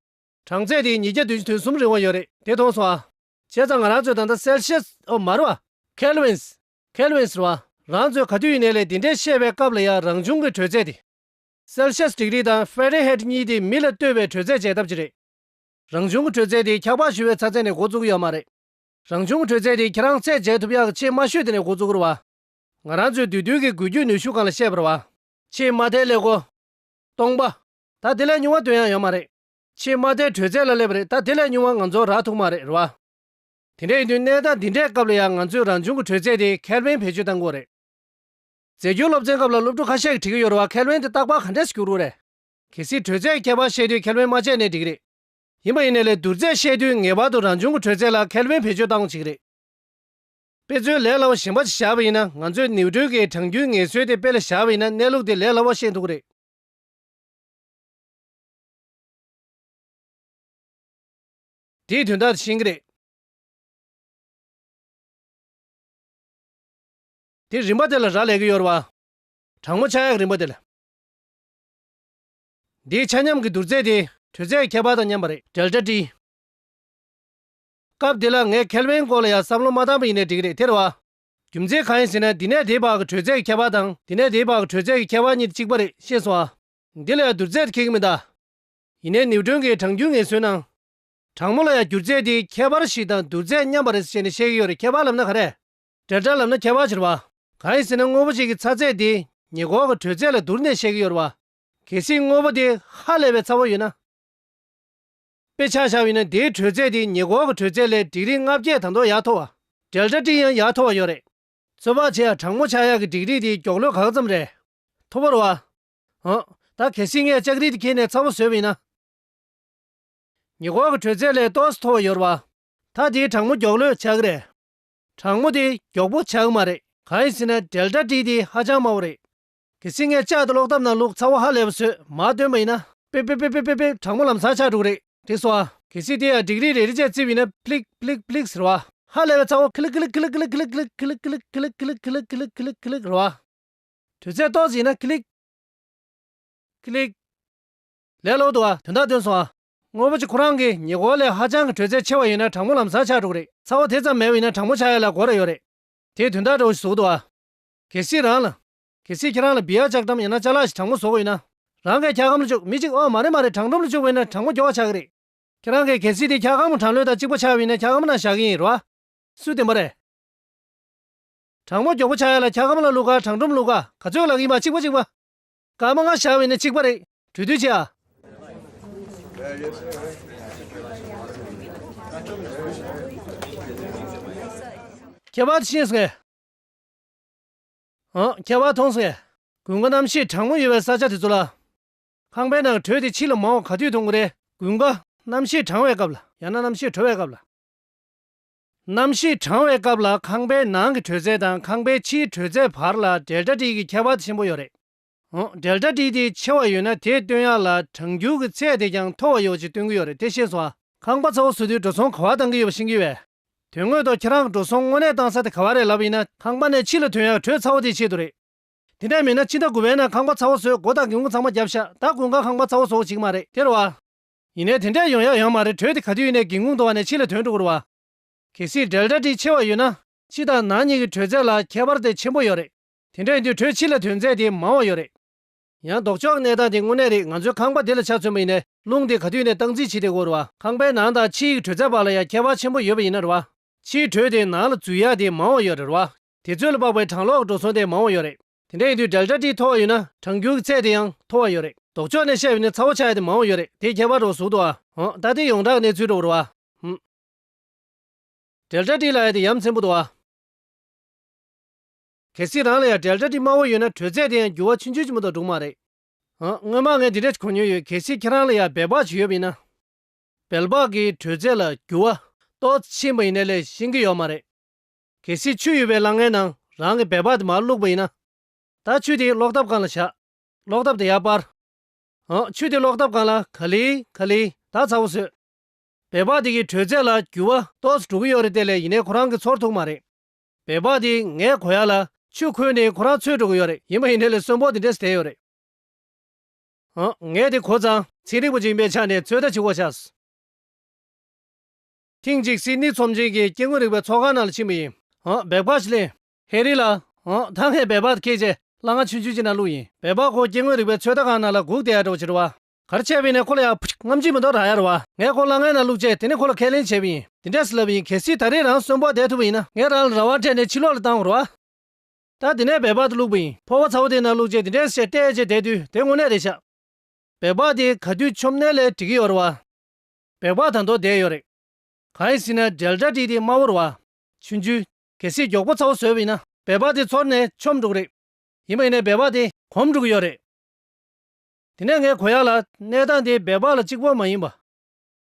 གྲངས་ཚད་དེ་ཉིས་བརྒྱ་བདུན་ཅུ་དོན་གསུམ་རིང་བ་ཡོད་རེད། དེ་མཐོང་སོང་ཨ། བྱས་ཙང་ང་རང་ཚོས་ད་ལྟ་སེལ་ཤེས། ཨོ་མ་རེད་བ། ཁེལ་ཝིན། ཁེལ་ཝིན་རེད་བ། རང་ཚོས་ག་དུས་ཡིན་ནའི་ལས་འདི་འདྲས་བཤད་པའི་སྐབས་ལ་ཡང་རང་བྱུང་གི་དྲོད་ཚད་དེ། སེལ་ཤེས་ཌིག་རི་དང་ཧྥ་རན་ཧེ་ཊི་གཉིས་དེ་མི་ལ་ལྟོས་པའི་དྲོད་ཚད་བྱེད་ཐབས་ཅིག་རེད། རང་བྱུང་གི་དྲོད་ཚད་དེ་ཁྱད་པར་ཞུ་བའི་ཚ་ཚད་ནས་འགོ་བཙུགས་ཀྱི་ཡོད་མ་རེད། རང་བྱུང་གི་དྲོད་ཚད་དེ་ཁྱེད་རང་ཚད་འཇལ་ཐུབ་ཡག་གི་ཆེས་དམའ་ཤོས་དེ་ནས་འགོ་བཙུགས་ཀྱི་རེད་བ། ང་རང་ཚོའི་བསྡུས་རྡུལ་གྱི་འགུལ་སྐྱོད་ནུས་ཤུགས་སྒང་ལ་བཤད་པ་རེད་བ། ཆེས་དམའ་མཐའི་ཀླད་ཀོར། སྟོང་པ། ད་དེ་ལས་ཉུང་བ་འདོན་ཡག་ཡོད་མ་རེད། ཆེས་དམའ་མཐའི་དྲོད་ཚད་ལ་སླེབས་པ་རེད། ད་དེ་ལས་ཉུང་བ་ང་ཚོར་རག་ཐུབ་མ་རེད། རེད་བ། དེ་འདྲ་ཡིན་དུས་གནས་སྟངས་འདི་འདྲའི་སྐབས་ལ་ཡང་ང་ཚོས་རང་བྱུང་གི་དྲོད་ཚད་དེ་ཁེལ་ཝིན་བེད་སྤྱོད་གཏང་དགོས་རེད། རྫས་འགྱུར་སློབ་ཚན་སྐབས་ལ་སློབ་ཕྲུག་ཁ་ཤས་ཀྱིས་དྲི་གི་ཡོད་རེད་བ། ཁེལ་ཝིན་དེ་རྟག་པར་ག་འདྲས་སེ་འགྱུར་གྱི་རེད། གལ་སྲིད་དྲོད་ཚད་ཁྱད་པར་བཤད་དུས་ཁེལ་ཝིན་མ་བྱས་ནའི་འགྲིག་གི་རེད། ཡིན་པ་ཡིན་ནའི་ལས་བསྡུར་ཚད་བཤད་དུས་ངེས་པར་དུ་རང་བྱུང་གི་དྲོད་ཚད་ལ་ཁེལ་ཝིན་བེད་སྤྱོད་གཏང་དགོས་ཀྱི་རེད། དཔེ་མཚོན་ལས་སླ་བོ་གཞན་པ་ཞིག་བཞག་པ་ཡིན་ན། ང་ཚོས་ནིའུ་ཊོན་གྱི་གྲང་འགྱུར་ངེས་སྲོལ་དེ་དཔེ་ལ་བཞག་པ་ཡིན་ན་གནས་ལུགས་དེ་ལས་སླ་བོ་ཤེས་ཐུབ་ཀྱི་རེད། དེའི་དོན་དག་དེ་ཤེས་ཀྱི་རེད། དེ་རིམ་པ་དེ་ལ་རག་ལས་ཀྱི་ཡོད་རེད་བ། གྲང་མོ་ཆགས་ཡག་གི་རིམ་པ་དེ་ལ། འདིའི་ཆ་མཉམ་གྱི་བསྡུར་ཚད་དེ་དྲོད་ཚད་ཁྱད་པར་དང་མཉམ་པ་རེད། ཌེལ་ཊ་ཊི། སྐབས་འདི་ལ་ངས་ཁེལ་ཝིན་སྐོར་ལ་ཡང་བསམ་བློ་མ་བཏང་པ་ཡིན་ནའི་འགྲིག་གི་རེད། དེ་རེད་བ། རྒྱུ་མཚན་གང་ཡིན་ཟེར་ན། འདི་ནས་འདིའི་བར་གྱི་དྲོད་ཚད་ཀྱི་ཁྱད་པར་དང་འདི་ནས་འདིའི་བར་གྱི་དྲོད་ཚད་ཀྱི་ཁྱད་པར་གཉིས་དེ་གཅིག་པ་རེད། ཤེས་སོང་ཨ། འདི་ལ་ཡང་བསྡུར་ཚད་དེ་འཁེལ་གྱི་མི་གདའ། ཡིན་ནའི་ནིའུ་ཊོན་གྱི་གྲང་འགྱུར་ངེས་སྲོལ་ནང་། གྲང་མོ་ལ་ཡང་འགྱུར་ཚད་དེ་ཁྱད་པར་ཞིག་དང་བསྡུར་ཚད་མཉམ་པ་རེད་ཟེར་ནས་བཤད་ཀྱི་ཡོད་རེད། ཁྱད་པར་ལབ་ན་ག་རེ། ཌེལ་ཊ་ལབ་ན་ཁྱད་པར་ཅིག་རེད་བ། གང་ཡིན་ཟེར་ན་དངོས་པོ་གཅིག་གི་ཚ་ཚད་དེ་ཉེ་འཁོར་གྱི་དྲོད་ཚད་ལ་བསྡུར་ནས་བཤད་ཀྱི་ཡོད་རེད་བ། གལ་སྲིད་དངོས་པོ་དེ་ཧ་ལས་པའི་ཚ་བོ་ཡོད་ན། དཔེ་ཆ་བཞག་པ་ཡིན་ན་དེའི་དྲོད་ཚད་དེ་ཉེ་འཁོར་གྱི་དྲོད་ཚད་ལས་ཌིག་རི་ལྔ་བརྒྱ་ད་དུང་ཡར་མཐོ་བ། ཌེལ་ཊ་ཊི་ཡང་ཡར་མཐོ་བ་ཡོད་རེད། ཚོད་དཔག་བྱས་ཡ་གྲང་མོ་ཆགས་ཡག་གི་ཌིག་རི་དེའི་མགྱོགས་ལོས་ག་ཙམ་རེད། མཐོ་པོ་རེད་བ། ཨང་། ད་གལ་སྲིད་ངས་ལྕགས་རིལ་དེ་འཁྱེར་ནས་ཚ་བོ་བཟོས་པ་ཡིན་ན། ཉེ་འཁོར་གྱི་དྲོད་ཚད་ལས་ཏོག་ཙམ་མཐོ་བ་ཡོད་རེད་བ། ད་དེའི་གྲང་མོ་མགྱོགས་ལོས་ཆགས་ཀྱི་རེད། གྲང་མོ་དེ་མགྱོགས་པོ་ཆགས་ཀྱི་མ་རེད། གང་ཡིན་ཟེར་ན་ཌེལ་ཊ་ཊི་དེ་ཧ་ཅང་དམའ་བོ་རེད། གལ་སྲིད་ངས་ལྕགས་དེ་གློག་ཐབ་ནང་བླུགས་ཚ་བོ་ཧ་ལས་པ་བཟོས་མར་བཏོན་པ་ཡིན་ན། པེ་པེ་པེ་པེ་པེ་པེ། གྲང་མོ་ལམ་སང་ཆགས་འགྲོ་གི་རེད། དེ་སོ་ཨ། གལ་སྲིད་དེ་ཡང་ཌིག་རི་རེ་རེ་བྱས་བརྩིས་པ་ཡིན་ན་ཕི་ལིག་ཕི་ལིག་ཕི་ལིག་ཟེར་བ། ཧ་ལས་པའི་ཚ་བོ་ཁི་ལིག་ཁི་ལིག་ཁི་ལིག་ཁི་ལིག་ཁི་ལིག་ཁི་ལིག་ཁི་ལིག་ཁི་ལིག་ཁི་ལིག་ཁི་ལིག་ཁི་ལིག་ཁི་ལིག་ཁི་ལིག་ཁི་ལིག་ཁི་ལིག་ཁི་ལིག་ཁི་ལིག་ཁི་ལིག་ཁི་ལིག་རེད་བ། དྲོད་ཚད་ཏོག་ཙམ་ཡིན་ན་ཁི་ལིག་ཁི་ལིག་ལས་སླ་བོ་འདུག་ཨ། དོན་དག་སྟོན་སོང་ཨ། དངོས་པོ་གཅིག་ཁོ་རང་གི་ཉེ་འཁོར་ལས་ཧ་ཅང་གི་དྲོད་ཚད་ཆེ་བ་ཡོད་ན་གྲང་མོ་ལམ་སང་ཆགས་འགྲོ་གི་རེད། ཚ་བོ་དེ་ཙམ་མེད་པ་ཡིན་ན་གྲང་མོ་ཆགས་ཡ་ལ་འགོར་ར་ཡོད་རེད། དེ་དོན་དག་འདྲ་བོ་ཞིག་བཟོ་གི་འདུག་ཨ། གལ་སྲིད་རང་ལ། གལ་སྲིད་ཁྱེད་རང་ལ་བི་ཡར་ལྕགས་ཀྲམ་ཡང་ན་ཅ་ལག་ཞིག་གྲང་མོ་བཟོ་དགོས་ཡོད་ན། རང་གིས་འཁྱག་སྒམ་ལ་བཅུག་མི་གཅིག་ཨོ་མ་རེད་མ་རེད། གྲང་སྒྲོམ་ལ་བཅུག་པ་ཡིན་ན་གྲང་མོ་མགྱོགས་པ་ཆགས་ཀྱི་རེད། ཁྱེད་རང་གིས་གལ་སྲིད་དེ་འཁྱག་སྒམ་གྱི་གྲང་ལོས་དང་གཅིག་པ་ཆགས་པ་ཡིན་ན་འཁྱག་སྒམ་ནང་བཞག་གི་ཡིན་རེད་བ། སུས་བདེན་པ་རེད། གྲང་མོ་མགྱོགས་པོ་ཆགས་ཡ་ལ་འཁྱག་སྒམ་ལ་བླུག་ག་གྲང་སྒྲོམ་བླུག་ག་ག་ཚོད་ལབ་ཀྱི་ཡིན་པ། གཅིག་པ་གཅིག་པ། སྐར་མ་ལྔ་བཞག་པ་ཡིན་ན་གཅིག་པ་རེད། གྲོས་བསྡུར་བྱེད་ཨ། ཁྱད་པར་དེ་ཤེས་སོང་ངས། ཨང་། ཁྱད་པར་མཐོང་སོང་ངས། དགུན་ཁ་གནམ་གཤིས་གྲང་མོ་ཡོད་པའི་ས་ཆ་དེ་ཚོ་ལ། ཁང་པའི་ནང་དྲོད་དེ་ཕྱི་ལ་མང་བ་ག་དུས་གཏོང་གི་རེད། དགུན་ཁ་གནམ་གཤིས་གྲང་བའི་སྐབས་ལ། ཡང་ན་གནམ་གཤིས་དྲོ་བའི་སྐབས་ལ། གནམ་གཤིས་གྲང་བའི་སྐབས་ལ་ཁང་པའི་ནང་གི་དྲོད་ཚད་དང་ཁང་པའི་ཕྱིའི་དྲོད་ཚད་བར་ལ་ཌེལ་ཊ་ཊི་གི་ཁྱད་པར་དེ་ཆེན་པོ་ཡོད་རེད། འོ། ཌེལ་ཊ་ཊི་དེ་ཆེ་བ་ཡོད་ན་དེ་སྟོན་ཡག་ལ་གྲང་འགྱུར་གྱི་ཚད་དེ་ཀྱང་མཐོ་བ་ཡོད་ཅེས་སྟོན་གྱི་ཡོད་རེད། དེ་ཤེས་སོང་ཨ། ཁང་པ་ཚ་བོ་བཟོ་དུས་འགྲོ་སོང་ག་པར་གཏང་གི་ཡོད་པ་ཤེས་ཀྱི་ཡོད་པས། དོན་དངོས་ཐོག་ཁྱེད་རང་གི་འགྲོ་སོང་དངོས་གནས་བཏང་ས་དེ་ག་པར་རེད་ལབ་པ་ཡིན་ན། ཁང་པ་ནས་ཕྱི་ལ་ཐོན་ཡག་དྲོད་ཚ་བོ་དེའི་ཆེད་དུ་རེད། དེ་འདྲ་མིན་ན་ཕྱི་ཟླ་དགུ་པའི་ནང་ཁང་པ་ཚ་བོ་བཟོས། སྒོ་དང་སྒེའུ་ཁུང་ཚང་མ་བརྒྱབ་ཤག་ད་དགུན་ཁ་ཁང་པ་ཚ་བོ་བཟོ་བ་བྱེད་ཀྱི་མ་རེད། དེ་རེད་བ། ཡིན་ནའི་དེ་འདྲས་ཡོང་ཡག་ཡོད་མ་རེད། དྲོད་དེ་ག་དུས་ཡིན་ནའི་སྒེའུ་ཁུང་དོག་ནས་ཕྱི་ལ་ཐོན་འགྲོ་གི་རེད་བ། གལ་སྲིད་ཌེལ་ཊ་ཊི་ཆེ་བ་ཡོད་ན། ཕྱི་དང་ནང་གཉིས་ཀྱི་དྲོད་ཚད་ལ་ཁྱད་པར་དེ་ཆེན་པོ་ཡོད་རེད། དེ་འདྲ་ཡིན་དུས་དྲོད་ཕྱི་ལ་ཐོན་ཚད་དེ་མང་བ་ཡོད་རེད། ཡང་ལྡོག་ཕྱོགས་གནས་སྟངས་དེ་དངོས་གནས་རེད། ང་ཚོའི་ཁང་པ་དེ་ལ་ཆ་མཚོན་པ་ཡིན་ནའི་རླུང་དེ་ག་དུས་ནས་སྟངས་འཛིན་བྱེད་བསྡད་ཀྱི་ཡོད་རེད་བ། ཁང་པའི་ནང་དང་ཕྱིའི་དྲོད་ཚད་བར་ལ་ཡང་ཁྱད་པར་ཆེན་པོ་ཡོད་པ་ཡིན་ན་རེད་བ། ཕྱིའི་དྲོད་དེ་ནང་ལ་འཛུལ་ཡག་དེ་མང་བ་ཡོད་རེད་བ། དེ་ཚོ་ལ་དཔག་པའི་གྲང་གློག་གི་འགྲོ་སོང་དེ་མང་བ་ཡོད་རེད། དེ་འདྲ་ཡིན་དུས་ཌེལ་ཊ་ཊི་མཐོ་བ་ཡོད་ན་གྲང་འགྱུར་གྱི་ཚད་དེ་ཡང་མཐོ་བ་ཡོད་རེད། ལྡོག་ཕྱོགས་ནས་བཤད་པ་ཡིན་ན་ཚ་བོ་ཆགས་ཡག་དེ་མང་བ་ཡོད་རེད། དེ་ཁྱད་པར་འགྲོ་ཟུག་འདུག་ཨ། ཨང་། ད་དེ་ཡོངས་གྲགས་གནས་ཚུལ་འགྲོ་བ་རེད་བ། ཧུམ། ཌེལ་ཊ་ཊི་ལབ་ཡག་དེ་ཡ་མཚན་པོ་འདུག་ཨ། གལ་སྲིད་རང་ལ་ཡང་ཌེལ་ཊ་ཊི་དམའ་བོ་ཡོད་ན་དྲོད་ཚད་དེ་ཡང་འགྱུར་བ་ཆུང་ཆུང་ཅིག་མ་གཏོགས་འགྲོ་གི་མ་རེད། ཨང་། སྔོན་མ་ངས་འདི་འདྲ་ཞིག་གོ་མྱོང་ཡོད། གལ་སྲིད་ཁྱེད་རང་ལ་ཡང་སྦལ་པ་ཞིག་ཡོད་པ་ཡིན་ན། སྦལ་པ་གི་དྲོད་ཚད་ལ་འགྱུར་བ་ཏོག་ཙམ་ཕྱིན་པ་ཡིན་ནའི་ལས་ཤེས་ཀྱི་ཡོད་མ་རེད། གལ་སྲིད་ཆུ་ཡོད་པའི་སླང་ངའི་ནང་རང་གི་སྦལ་པ་དེ་མར་བླུགས་པ་ཡིན་ན། ད་ཆུ་དེ་གློག་ཐབ་སྒང་ལ་བཞག་གློག་ཐབ་དེ་ཡར་སྤར། ཨང་། ཆུ་དེ་གློག་ཐབ་སྒང་ལ་ག་ལེ་ག་ལེ་ད་ཚ་བོ་བཟོས། སྦལ་པ་དེ་གི་དྲོད་ཚད་ལ་འགྱུར་བ་ཏོག་ཙམ་འགྲོ་གི་ཡོད་རེད་དེ་ལས་ཡིན་ནའི་ཁོ་རང་གིས་ཚོར་ཐུབ་མ་རེད། སྦལ་པ་དེ་ངས་གོ་ཡག་ལ་ཆུ་ཁོལ་ནས་ཁོ་རང་ཚོས་འགྲོ་གི་ཡོད་རེད། ཡིན་པ་ཡིན་ནའི་ལས་གསོན་པོ་དེ་འདྲས་བསྡད་ཡོད་རེད། ཨང་། ངས་དེ་གོ་ཙང་ཚན་རིག་པ་ཅིག་ཡིན་པའི་ཆ་ནས་ཚོད་ལྟ་བྱེད་དགོས་ཆགས། ཐེངས་གཅིག་སིད་ནི་ཚོམས་ཆེན་གྱི་སྐྱེ་དངོས་རིག་པའི་ཚོགས་ཁང་ནང་ལ་ཕྱིན་པ་ཡིན། ཨང་། སྦལ་པ་ཞིག་ལེན། ཧེ་རི་ལགས། ཨང་། ད་ངས་སྦལ་པ་དེ་འཁྱེར་བྱས་སླང་ང་ཆུང་ཆུང་ཅིག་ནང་བླུགས་ཡིན། སྦལ་པ་ཁོ་སྐྱེ་དངོས་རིག་པའི་ཚོད་ལྟ་ཁང་ནང་ལ་སྒུག་བསྡད་ཡག་འདྲ་བོ་ཅིག་རེད་བ། ག་རེ་བྱས་པ་ཡིན་ནའི་ཁོ་ལ་ཡང་ཕུ་ཤི་རྔམ་བརྗིད་མ་གཏོགས་རག་ཡག་རེད་བ། ངས་ཁོ་སླང་ངའི་ནང་བླུགས་བྱས་དེ་ནས་ཁོ་ལ་ཁས་ལེན་བྱས་པ་ཡིན། དེ་འདྲས་ལབ་པ་ཡིན། གལ་སྲིད་ད་རེས་རང་གསོན་པོ་བསྡད་ཐུབ་པ་ཡིན་ན་ངས་རང་ལ་རང་དབང་སྤྲད་ནས་ཕྱི་ལོགས་ལ་བཏང་དགོས་རེད་བ། ད་དེ་ནས་སྦལ་པ་དེ་བླུགས་པ་ཡིན། ཕོར་པ་ཚ་བོ་དེའི་ནང་བླུགས་བྱས་དེ་འདྲས་བྱས་བལྟས་བྱས་བསྡད་དུས་དེ་དངོས་གནས་རེད་ཤག་སྦལ་པ་དེ་ག་དུས་མཆོངས་ནའི་ལས་འགྲིག་གི་ཡོད་རེད་བ། སྦལ་པ་ད་དུང་བསྡད་ཡོད་རེད། གང་ཡིན་ཟེར་ན་ཌེལ་ཊ་ཊི་དེ་དམའ་བོ་རེད་བ། ཆུང་ཆུང་། གལ་སྲིད་མགྱོགས་པོ་ཚ་བོ་བཟོས་པ་ཡིན་ན་སྦལ་པ་དེ་ཚོར་ནས་མཆོངས་འགྲོ་གི་རེད། ཡིན་པ་ཡིན་ནའི་སྦལ་པ་དེ་གོམས་འགྲོ་གི་ཡོད་རེད། དེ་ནས་ངས་གོ་ཡག་ལ་གནས་སྟངས་དེ་སྦལ་པ་ལ་གཅིག་པོ་མ་ཡིན་པ།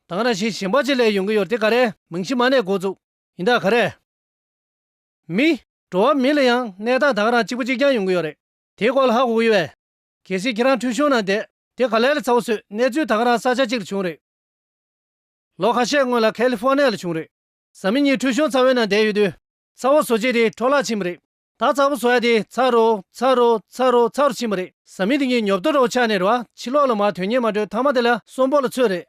ད་ག་ནང་བཞིན་གཞན་པ་ཅིག་ལ་ཡོང་གི་ཡོད་རེད། དེ་ག་རེ་རྨང་གཞི་མ་ནས་འགོ་བཙུགས། ཡིན་ད་ག་རེ། མི། འགྲོ་བ་མི་ལ་ཡང་གནས་སྟངས་ད་ག་རང་གཅིག་པ་གཅིག་རྐྱང་ཡོང་གི་ཡོད་རེད། དེའི་སྐོར་ལ་ཧ་གོ་གི་ཡོད་པས། གལ་སྲིད་ཁྱེད་རང་ཁྲུས་གཞོང་ནང་བསྡད། དེ་ག་ལེར་ལ་ཚ་བོ་བཟོས། གནས་ཚུལ་ད་ག་རང་ས་ཆ་གཅིག་ལ་བྱུང་རེད། ལོ་ཁ་ཤས་སྔོན་ལ་ཁ་ལི་ཧྥོ་ནི་ཡ་ལ་བྱུང་རེད། བཟའ་མི་གཉིས་ཁྲུས་གཞོང་ཚ་བོའི་ནང་བསྡད་ཡོད་དུས། ཚ་བོ་བཟོ་བྱེད་དེ་འཕྲོ་བརླག་ཕྱིན་པ་རེད། ད་ཚ་བོ་བཟོ་ཡག་དེ་ཚ་རུ་ཚ་རུ་ཚ་རུ་ཚ་རུ་ཕྱིན་པ་རེད། བཟའ་མི་དེ་གཉིས་ཉོབ་ཏོ་འདྲ་བོ་ཆགས་ནས་རེད་བ། ཕྱི་ལོགས་ལ་མར་དོན་གཉེར་མ་སྤྲོད། མཐའ་མ་དེ་ལ་གསོན་པོ་ལ་ཚུད་རེད།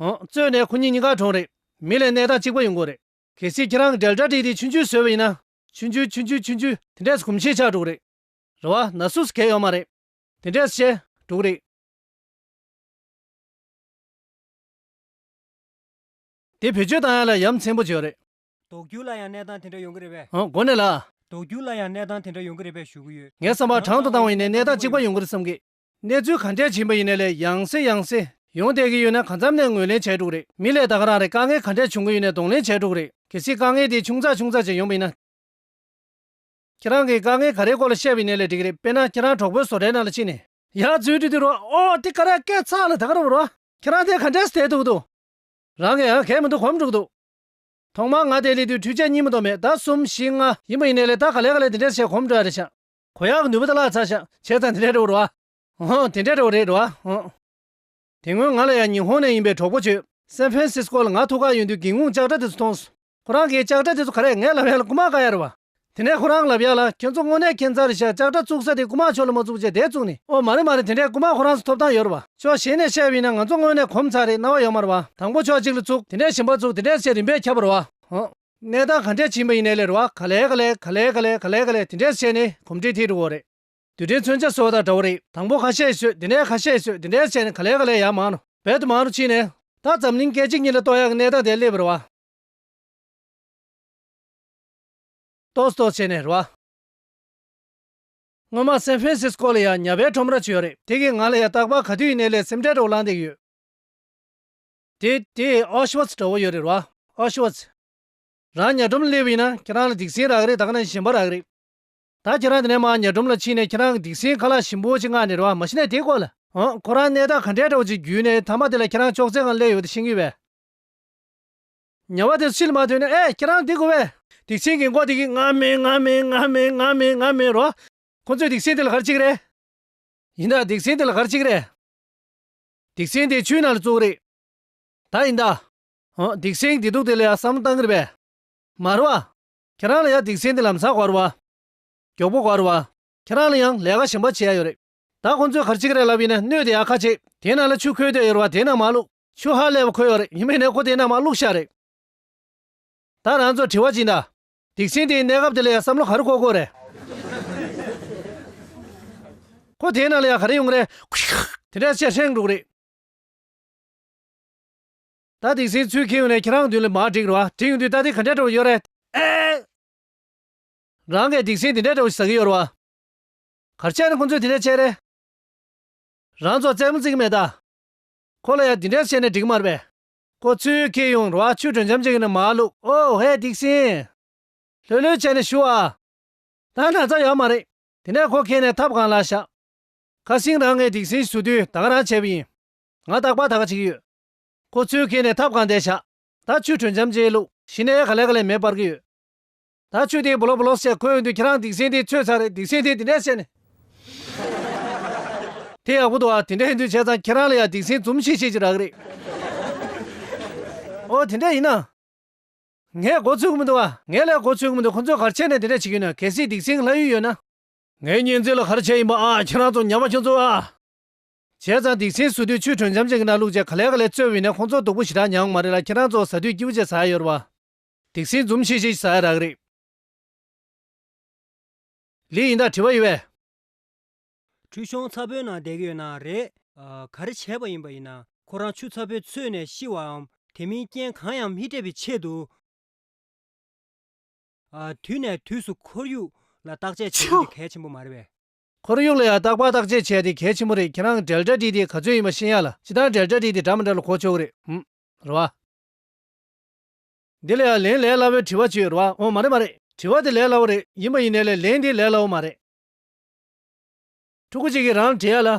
ཨང་། བཙོས་ནས་ཁོ་གཉིས་གཉིས་ཀ་གྲོངས་རེད། མི་ལ་གནས་སྟངས་གཅིག་པ་ཡོང་གི་རེད། གལ་སྲིད་ཁྱེད་རང་གིས་ཌེལ་ཊ་ཊི་དེ་ཆུང་ཆུང་བཟོས་པ་ཡིན་ན། ཆུང་ཆུང་ཆུང་ཆུང་ཆུང་ཆུང་དེ་འདྲས་གོམས་གཤིས་ཆགས་འགྲོ་གི་རེད། རེད་བ། ན་ཟུག་གས་ཡོད་མ་རེད། དེ་འདྲས་བྱས་འགྲོ་གི་རེད། དེ་བེད་སྤྱོད་བཏང་ཡག་ལ་ཡ་མཚན་པོ་ཅིག་ཡོད་རེད། ལྡོག་རྒྱུ་ལ་ཡང་གནས་སྟངས་དེ་འདྲ་ཡོང་གི་རེད་པས། ཨང་། དགོས་ནས་ལ། ལྡོག་རྒྱུ་ལ་ཡང་གནས་སྟངས་དེ་འདྲ་ཡོང་གི་རེད་པས་ཞུ་གི་ཡོད། ངའི་བསམ་པར་གྲངས་དུ་བཏང་བ་ཡིན་ནའི་གནས་སྟངས་གཅིག་པ་ཡོང་གི་རེད་བསམ་གི། གནས་ཚུལ་ག་འདྲས་ཕྱིན་པ་ཡིན་ནའི་ལས་ཡང་སེ་ཡང་སེ་ཡོང་བསྡད་ཀྱི་ཡོད་ན་གང་འཚམ་ནས་ངོས་ལེན་བྱས་འགྲོ་གི་རེད། མི་ལས་ད་ག་རང་རེད། དཀའ་ངལ་ག་འདྲས་བྱུང་གི་ཡོད་ནའི་གདོང་ལེན་བྱས་འགྲོ་གི་རེད། གལ་སྲིད་དཀའ་ངལ་དེ་ཆུང་ཙག་ཆུང་ཙག་ཅིག་ཡོང་བ་ཡིན་ན། ཁྱེད་རང་གིས་དཀའ་ངལ་ག་རེའི་སྐོར་ལ་བཤད་པ་ཡིན་ནའི་ལས་འགྲིག་གི་རེད། དཔེར་ན་ཁྱེད་རང་གྲོགས་པོའི་བཟོ་གྲྭའི་ནང་ལ་ཕྱིན་ནས། ཡར་འཛུལ་དུས་དུས་རོ། ཨོ་དེ་ག་རེ་སྐད་ཚགས་ལ་ད་ག་རེ་རོ། ཁྱེད་རང་དེ་ག་འདྲས་བསྡད་འདུག་འདུག་རང་གིས་ཡང་གས་མི་འདུག་གོམས་འགྲོ་གི་འདུག་ཐོག་མར་ང་དེ་སླེབས་དུས་འཕྲུལ་ཆས་གཉིས་མ་གཏོགས་མེད། ད་གསུམ་བཞི་ལྔ་ཡིན་པ་ཡིན་ནའི་ལས་ད་ག་ལེ་ག་ལེ་དེ་འདྲས་བྱས་གོམས་འགྲོ་ཡ་རེད་ཤག་གོ་ཡག་གི་ནུས་པ་ད་བརླག་ཚར་ཤག་བྱས་ཙང་དེ་འདྲས་འགྲོ་རེད་བ། ཨོ་དེ་འདྲས་འགྲོ་རེད་རེད་བ། ཨོ། དེ་སྔོན་ང་ལ་ཡང་ཉི་ཧོང་ནས་ཡིན་པའི་གྲོགས་པོ་ཅིག་ཡོད། སན་ཧྥན་སིས་ཀོ་ལ་ང་ཐུག་ག་ཡོང་དུས་སྒེའུ་ཁུང་ལྕགས་དྲ་དེ་ཚོ་མཐོང་སོང་། ཁོ་རང་གིས་ལྕགས་དྲ་དེ་ཚོ་ག་རེ་ངས་ལབ་ཡག་ལ་རྐུ་མ་བཀག་ཡ་རེད་བ། དེ་ནས་ཁོ་རང་ལབ་ཡག་ལ་ཁྱེད་ཚོ་དངོས་གནས་ཁྱད་མཚར་རེད་ཤག་ལྕགས་དྲ་བཙུགས་ས་དེ་རྐུ་མ་ཕྱོགས་ལ་མ་བཙུགས་བྱས་དེ་བཙུགས་ནས། ཨོ་མ་རེད་མ་རེད། དེ་འདྲའི་རྐུ་མ་ཁོ་རང་ཚོ་ཐོབ་ཐང་ཡོད་རེད་བ། ཕྱོགས་གཞན་ནས་བཤད་པ་ཡིན་ན་ང་ཚོ་དངོས་གནས་གོམས་ཚར་རེད། རྣ་བ་ཡོད་མ་རེད་བ། དང་པོ་ཕྱོགས་གཅིག་ལ་བཙུགས། དེ་ནས་གཞན་པ་བཙུགས། དེ་འདྲས་བྱས་རིམ་པས་ཁྱབ་པ་རེད་བ། ཨོ། གནས་སྟངས་ག་འདྲས་ཕྱིན་པ་ཡིན་ནའི་ལས་རེད་བ། ག་ལེ་ག་ལེ་ག་ལེ་ག་ལེ་ག་ལེ་ག་ལེ་དེ་འདྲས་བྱས་ནས་གོམས་འདྲིས་ཐེབས་འགྲོ་གི་རེད། རྡུལ་ཕྲན་མཚོན་ཆ་བཟོ་བ་དང་འདྲ་བོ་རེད། དང་པོ་ཁ་ཤས་བཟོས། དེ་ནས་ཁ་ཤས་བཟོས། དེ་འདྲས་བྱས་ནས་ག་ལེ་ག་ལེ་ཡར་མར་ནོ། བོད་དུ་མར་ནོ་ཕྱིན་ནས། ད་འཛམ་གླིང་སྐད་ཅིག་གཉིས་ལ་གཏོར་ཡག་གི་གནས་སྟངས་དེ་སླེབས་པ་རེད་བ། ཏོག་ཙམ་ཏོག་ཙམ་བྱས་ནས་རེད་བ། སྔོན་མ་སན་ཧྥན་སིས་ཀོ་ལ་ཡང་ཉ་པའི་ཁྲོམ་ར་ཅིག་ཡོད་རེད། དེ་གིས་ང་ལ་ཡང་རྟག་པར་ག་དུས་ཡིན་ནའི་ལས་སེམས་ཁྲལ་འདྲ་བོ་ལངས་བསྡད་ཀྱི་ཡོད། དེ་དེ་ཨོ་ཤི་ཝི་ཙི་འདྲ་བོ་ཡོད་རེད་བ། ཨོ་ཤི་ཝི་ཙི། རང་ཉ་སྒྲོམ་ལ་སླེབས་པ་ཡིན་ན་ཁྱེད་རང་ལ་སྡིག་སྲིན་རག་གི་རེད། ད་ག་ནང་བཞིན་གཞན་པ་རག་གི་རེད། ད་ཁྱེད་རང་དེ་ནས་མར་ཉ་སྒྲོམ་ལ་ཕྱིན་ནས་ཁྱེད་རང་གི་སྡིག་སྲིན་ཁ་ལག་ཞིམ་པོ་ཅིག་མངགས་ནས་རེད་བ། མ་གཞི་ནས་དེའི་སྐོར་ལ། ཨང་། ཁོ་རང་གནས་སྟངས་ག་འདྲའི་འདྲ་བོ་ཅིག་བརྒྱུད་ནས་མཐའ་མ་དེ་ལ་ཁྱེད་རང་ཅོག་ཙེ་སྒང་སླེབས་ཡོད་དེ་ཤེས་ཀྱི་ཡོད་པས། ཉ་བ་དེ་ཕྱི་ལ་མར་ཐོན་ནས། ཨེ་ཁྱེད་རང་འདི་དགོས་པས། སྡིག་སྲིན་གྱི་མགོ་དེ་གིས་ང་མིན་ང་མིན་ང་མིན་ང་མིན་ང་མིན་རོ། ཁོ་ཚོས་སྡིག་སྲིན་དེ་ལ་ག་རེ་བྱེད་ཀྱི་རེད། ཡིན་ད། སྡིག་སྲིན་དེ་ལ་ག་རེ་བྱེད་ཀྱི་རེད། སྡིག་སྲིན་དེ་ཆུའི་ནང་ལ་བཙུགས་ཀྱི་རེད། ད་ཡིན་ད། ཨང་། སྡིག་སྲིན་བདེ་སྡུག་དེ་ལ་ཡང་བསམ་བློ་བཏང་གི་རེད་པས། མ་རེད་བ། ཁྱེད་རང་ལ་ཡང་སྡིག་སྲིན་དེ་ལམ་སང་དགོས་རེད་བ། མགྱོགས་པོ་དགོས་རེད་བ། ཁྱེད་རང་ལ་ཡང་ལས་ཀ་གཞན་པ་བྱེད་ཡ་ཡོད་རེད། ད་ཁོང་ཚོས་ག་རེ་བྱེད་ཀྱི་རེད་ལབ་ཡིན་ན། སྣོད་དེ་ཡར་ཁ་ཕྱེ། དེའི་ནང་ལ་ཆུ་ཁོལ་བསྡད་ཡོད་རེད་བ། དེའི་ནང་མར་བླུགས། ཆུ་ཧ་ལས་པ་ཁོལ་ཡོད་རེད། ཡིན་པ་ཡིན་ནའི་ཁོ་དེའི་ནང་མར་བླུགས་བཞག་རེད། ད་རང་ཚོ་དྲི་བ་གཅིག་ད། སྡིག་སྲིན་དེའི་གནས་སྐབས་དེ་ལ་ཡང་བསམ་བློ་ག་རེ་འཁོར་དགོས་རེད། ཁོ་དེའི་ནང་ལ་ཡང་ག་རེ་ཡོང་གི་རེད། དེ་འདྲ་བྱས་ཧྲེང་འགྲོ་གི་རེད། ད་སྡིག་སྲིན་ཚུར་ཁྱེར་ཡོང་ནས་ཁྱེད་རང་མདུན་ལ་མར་བསྒྲིགས་རེད་བ། བསྒྲིགས་ཡོང་དུས་ད་དེ་ག་འདྲ་འདྲ་བོ་ཡོད་རེད། ཨེ། རང་གིས་སྡིག་སྲིན་དེ་འདྲ་འདྲ་བོ་ཞིག་ཟ་གི་ཡོད་རེད་བ། ག་རེ་བྱས་ནས་ཁོ་ཚོས་དེ་འདྲ་བྱས་རེད། རང་ཚོ་རྩེད་མོ་རྩེ་གི་མེད་ད། ཁོ་ལ་ཡང་དེ་འདྲ་བྱས་ནས་འགྲིག་མ་རེད་པས། ཁོ་ཚུར་ཁྱེར་ཡོང་རེད་བ། ཆུ་དྲོད་འཇམ་བྱེད་ཀྱི་ནང་མར་བླུགས། ཨོ་ཧེ་སྡིག་སྲིན། ལྷོད་ལྷོད་བྱས་ནས་བཞུགས་ཨ། ད་ན་ཚ་ཡོད་མ་རེད། དེ་ནས་ཁོ་ཁྱེར་ནས་ཐབ་སྒང་ལ་བཞག་ཁ་སང་རང་ངས་སྡིག་སྲིན་བཟོ་དུས་ད་ག་རང་བྱས་པ་ཡིན། ང་རྟག་པར་ད་ག་བྱེད་ཀྱི་ཡོད། ཁོ་ཚུར་ཁྱེར་ནས་ཐབ་སྒང་དེར་བཞག་ད་ཆུ་དྲོད་འཇམ་ཅིག་བླུགས། གཞི་ནས་ག་ལེ་ག་ལེ་མེ་སྤར་གྱི་ཡོད། ད་ཆུ་དེ་སྦོ་ལོག་སྦོ་ལོག་བྱས་ཁོལ་ཡོང་དུས་ཁྱེད་རང་སྡིག་སྲིན་དེ་ཚོས་ཚར་རེད། སྡིག་སྲིན་དེ་འདི་འདྲས་བྱས་ནས། དེ་ཡག་པོ་འདུག་ཨ། དེ་འདྲས་ཡིན་དུས་བྱས་ཙང་ཁྱེད་རང་ལ་ཡང་སྡིག་སྲིན་འཛུམ་ཤིག་ཤིག་ཅིག་རག་གི་རེད། ཨོ་དེ་འདྲས་ཡིན་ན། ངས་མགོ་ཚོས་ཀྱི་མི་འདུག་ཨ། ངས་ལས་མགོ་ཚོས་ཀྱི་མི་འདུག་ཁོ་ཚོས་ག་རེ་བྱས་ནས་དེ་འདྲས་བྱེད་ཀྱི་ཡོད་ན། གལ་སྲིད་སྡིག་སྲིན་ལྷ་ཡུལ་ཡོད་ན། ངའི་གཉེན་ཚན་ལ་ག་རེ་བྱས་ཡིན་པ་ཨ། ཁྱེད་རང་ཚོ་ཉམས་པ་ཁྱོད་ཚོ་ཨ། བྱས་ཙང་སྡིག་སྲིན་བཟོ་དུས་ཆུ་དྲོད་འཇམ་ཅན་གྱི་ནང་བླུགས་བྱས་ག་ལེ་ག་ལེ་བཙོས་པ་ཡིན་ན་ཁོང་ཚོ་སྡུག་པོ་ཞེ་དྲག་མྱངས་མ་རེད་ལ། ཁྱེད་རང་ཚོ་ཟ་དུས་སྐྱིད་པོ་བྱས་ཟ་ཡ་ཡོད་རེད་བ། སྡིག་སྲིན་འཛུམ་ཤིག་ཤིག་ཟ་ཡ་རག་གི་རེད། ལི་ཡིན་ད་དྲི་བ་ཡོད་པས། ཁྲུས་གཤོང་ཚ་པོའི་ནང་བསྡད་ཀྱི་ཡོད་ན་རེད། ཨ། ག་རེ་བྱས་པ་ཡིན་པ་ཡིན་ན་ཁོ་རང་ཆུ་ཚ་པོས་ཚོས་ནས་ཤི་བའམ་དེ་མིན་རྐྱེན་གང་ཡང་མི་འཕྲད་པའི་ཆེད་དུ། ཨ། དུས་ནས་དུས་སུ་ཁོར་ཡུག་ལ་བརྟག་དཔྱད་བྱེད་རྒྱུ་དེ་གལ་ཆེན་པོ་མ་རེད་པས། ཁོར་ཡུག་ལ་ཡང་རྟག་པར་བརྟག་དཔྱད་བྱས་ཏེ་གལ་ཆེན་པོ་རེད། ཁྱེད་རང་ཌེལ་ཊ་ཊི་དེ་ག་ཚོད་ཡིན་པ་ཤེས་ཡ་ལ། སྤྱིར་བཏང་ཌེལ་ཊ་ཊི་དེ་འདྲ་མི་འདྲ་ལ་གོ་ཆོག་གི་རེད། ཧུམ། རེད་བ། འདི་ལ་ཡང་ལན་ལས་སླ་བའི་དྲི་བ་ཅིག་ཡོད་རེད་བ། འོ་མ་རེད་མ་རེད། དྲི་བ་དེ་ལས་སླ་བོ་རེད། ཡིན་པ་ཡིན་ནའི་ལས་ལན་དེ་ལས་སླ་བོ་མ་རེད། ཕྲུ་གུ་གཅིག་གིས་རང་ལ་དྲིས་ཡ་ལ།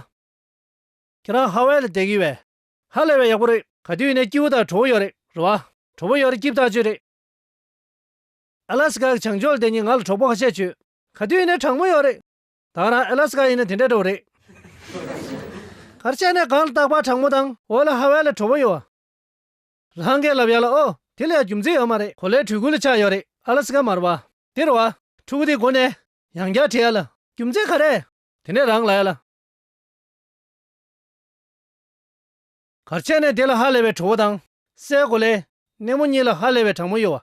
ཁྱེད་རང་ཧ་ཝའི་ལ་བསྡད་ཀྱི་ཡོད་པས། ཧ་ལས་པའི་ཡག་པོ་རེད། ག་དུས་ཡིན་ནའི་སྐྱིད་པོ་དང་བྲོ་བོ་ཡོད་རེད། རེད་བ། བྲོ་བོ་ཡོད་རེད། སྐྱིད་པོ་ཐག་ཆོད་རེད། ཨ་ལ་སི་ཀ་གི་བྱང་ཕྱོགས་ལ་བསྡད་མཁན་ང་ལ་གྲོགས་པོ་ཁ་ཤས་བྱོས། ག་དུས་ཡིན་ནའི་གྲང་མོ་ཡོད་རེད། ད་རང་ཨ་ལ་སི་ཀ་ཡིན་ན་དེ་འདྲ་འདྲ་བོ་རེད། ག་རེ་བྱས་ནས་སྒང་ལ་རྟག་པར་གྲང་མོ་དང་འོག་ལ་ཧ་ཝའི་ལ་བྲོ་བོ་ཡོད། རང་གིས་ལབ་ཡ་ལ། ཨོ། དེ་ལ་ཡང་རྒྱུ་མཚན་ཡོད་མ་རེད། གོ་ལའི་གྲུ་གུ་ལ་ཆགས་ཡོད་རེད། ཨ་ལ་སི་ཀ་མ་རེད་བ། དེ་རེད་བ། ཕྲུ་གུ་དེ་མགོ་ནས་ཡང་བསྐྱར་དྲིས་ཡ་ལ། རྒྱུ་མཚན་ག་རེ། དེ་ནས་རང་ལབ་ཡ་ལ། ག་རེ་བྱས་ནས་དེ་ལ་ཧ་ལས་པའི་བྲོ་བོ་དང་། སའི་གོ་ལའི་སྣེ་མོ་གཉིས་ལ་ཧ་ལས་པའི་གྲང་མོ་ཡོད་བ།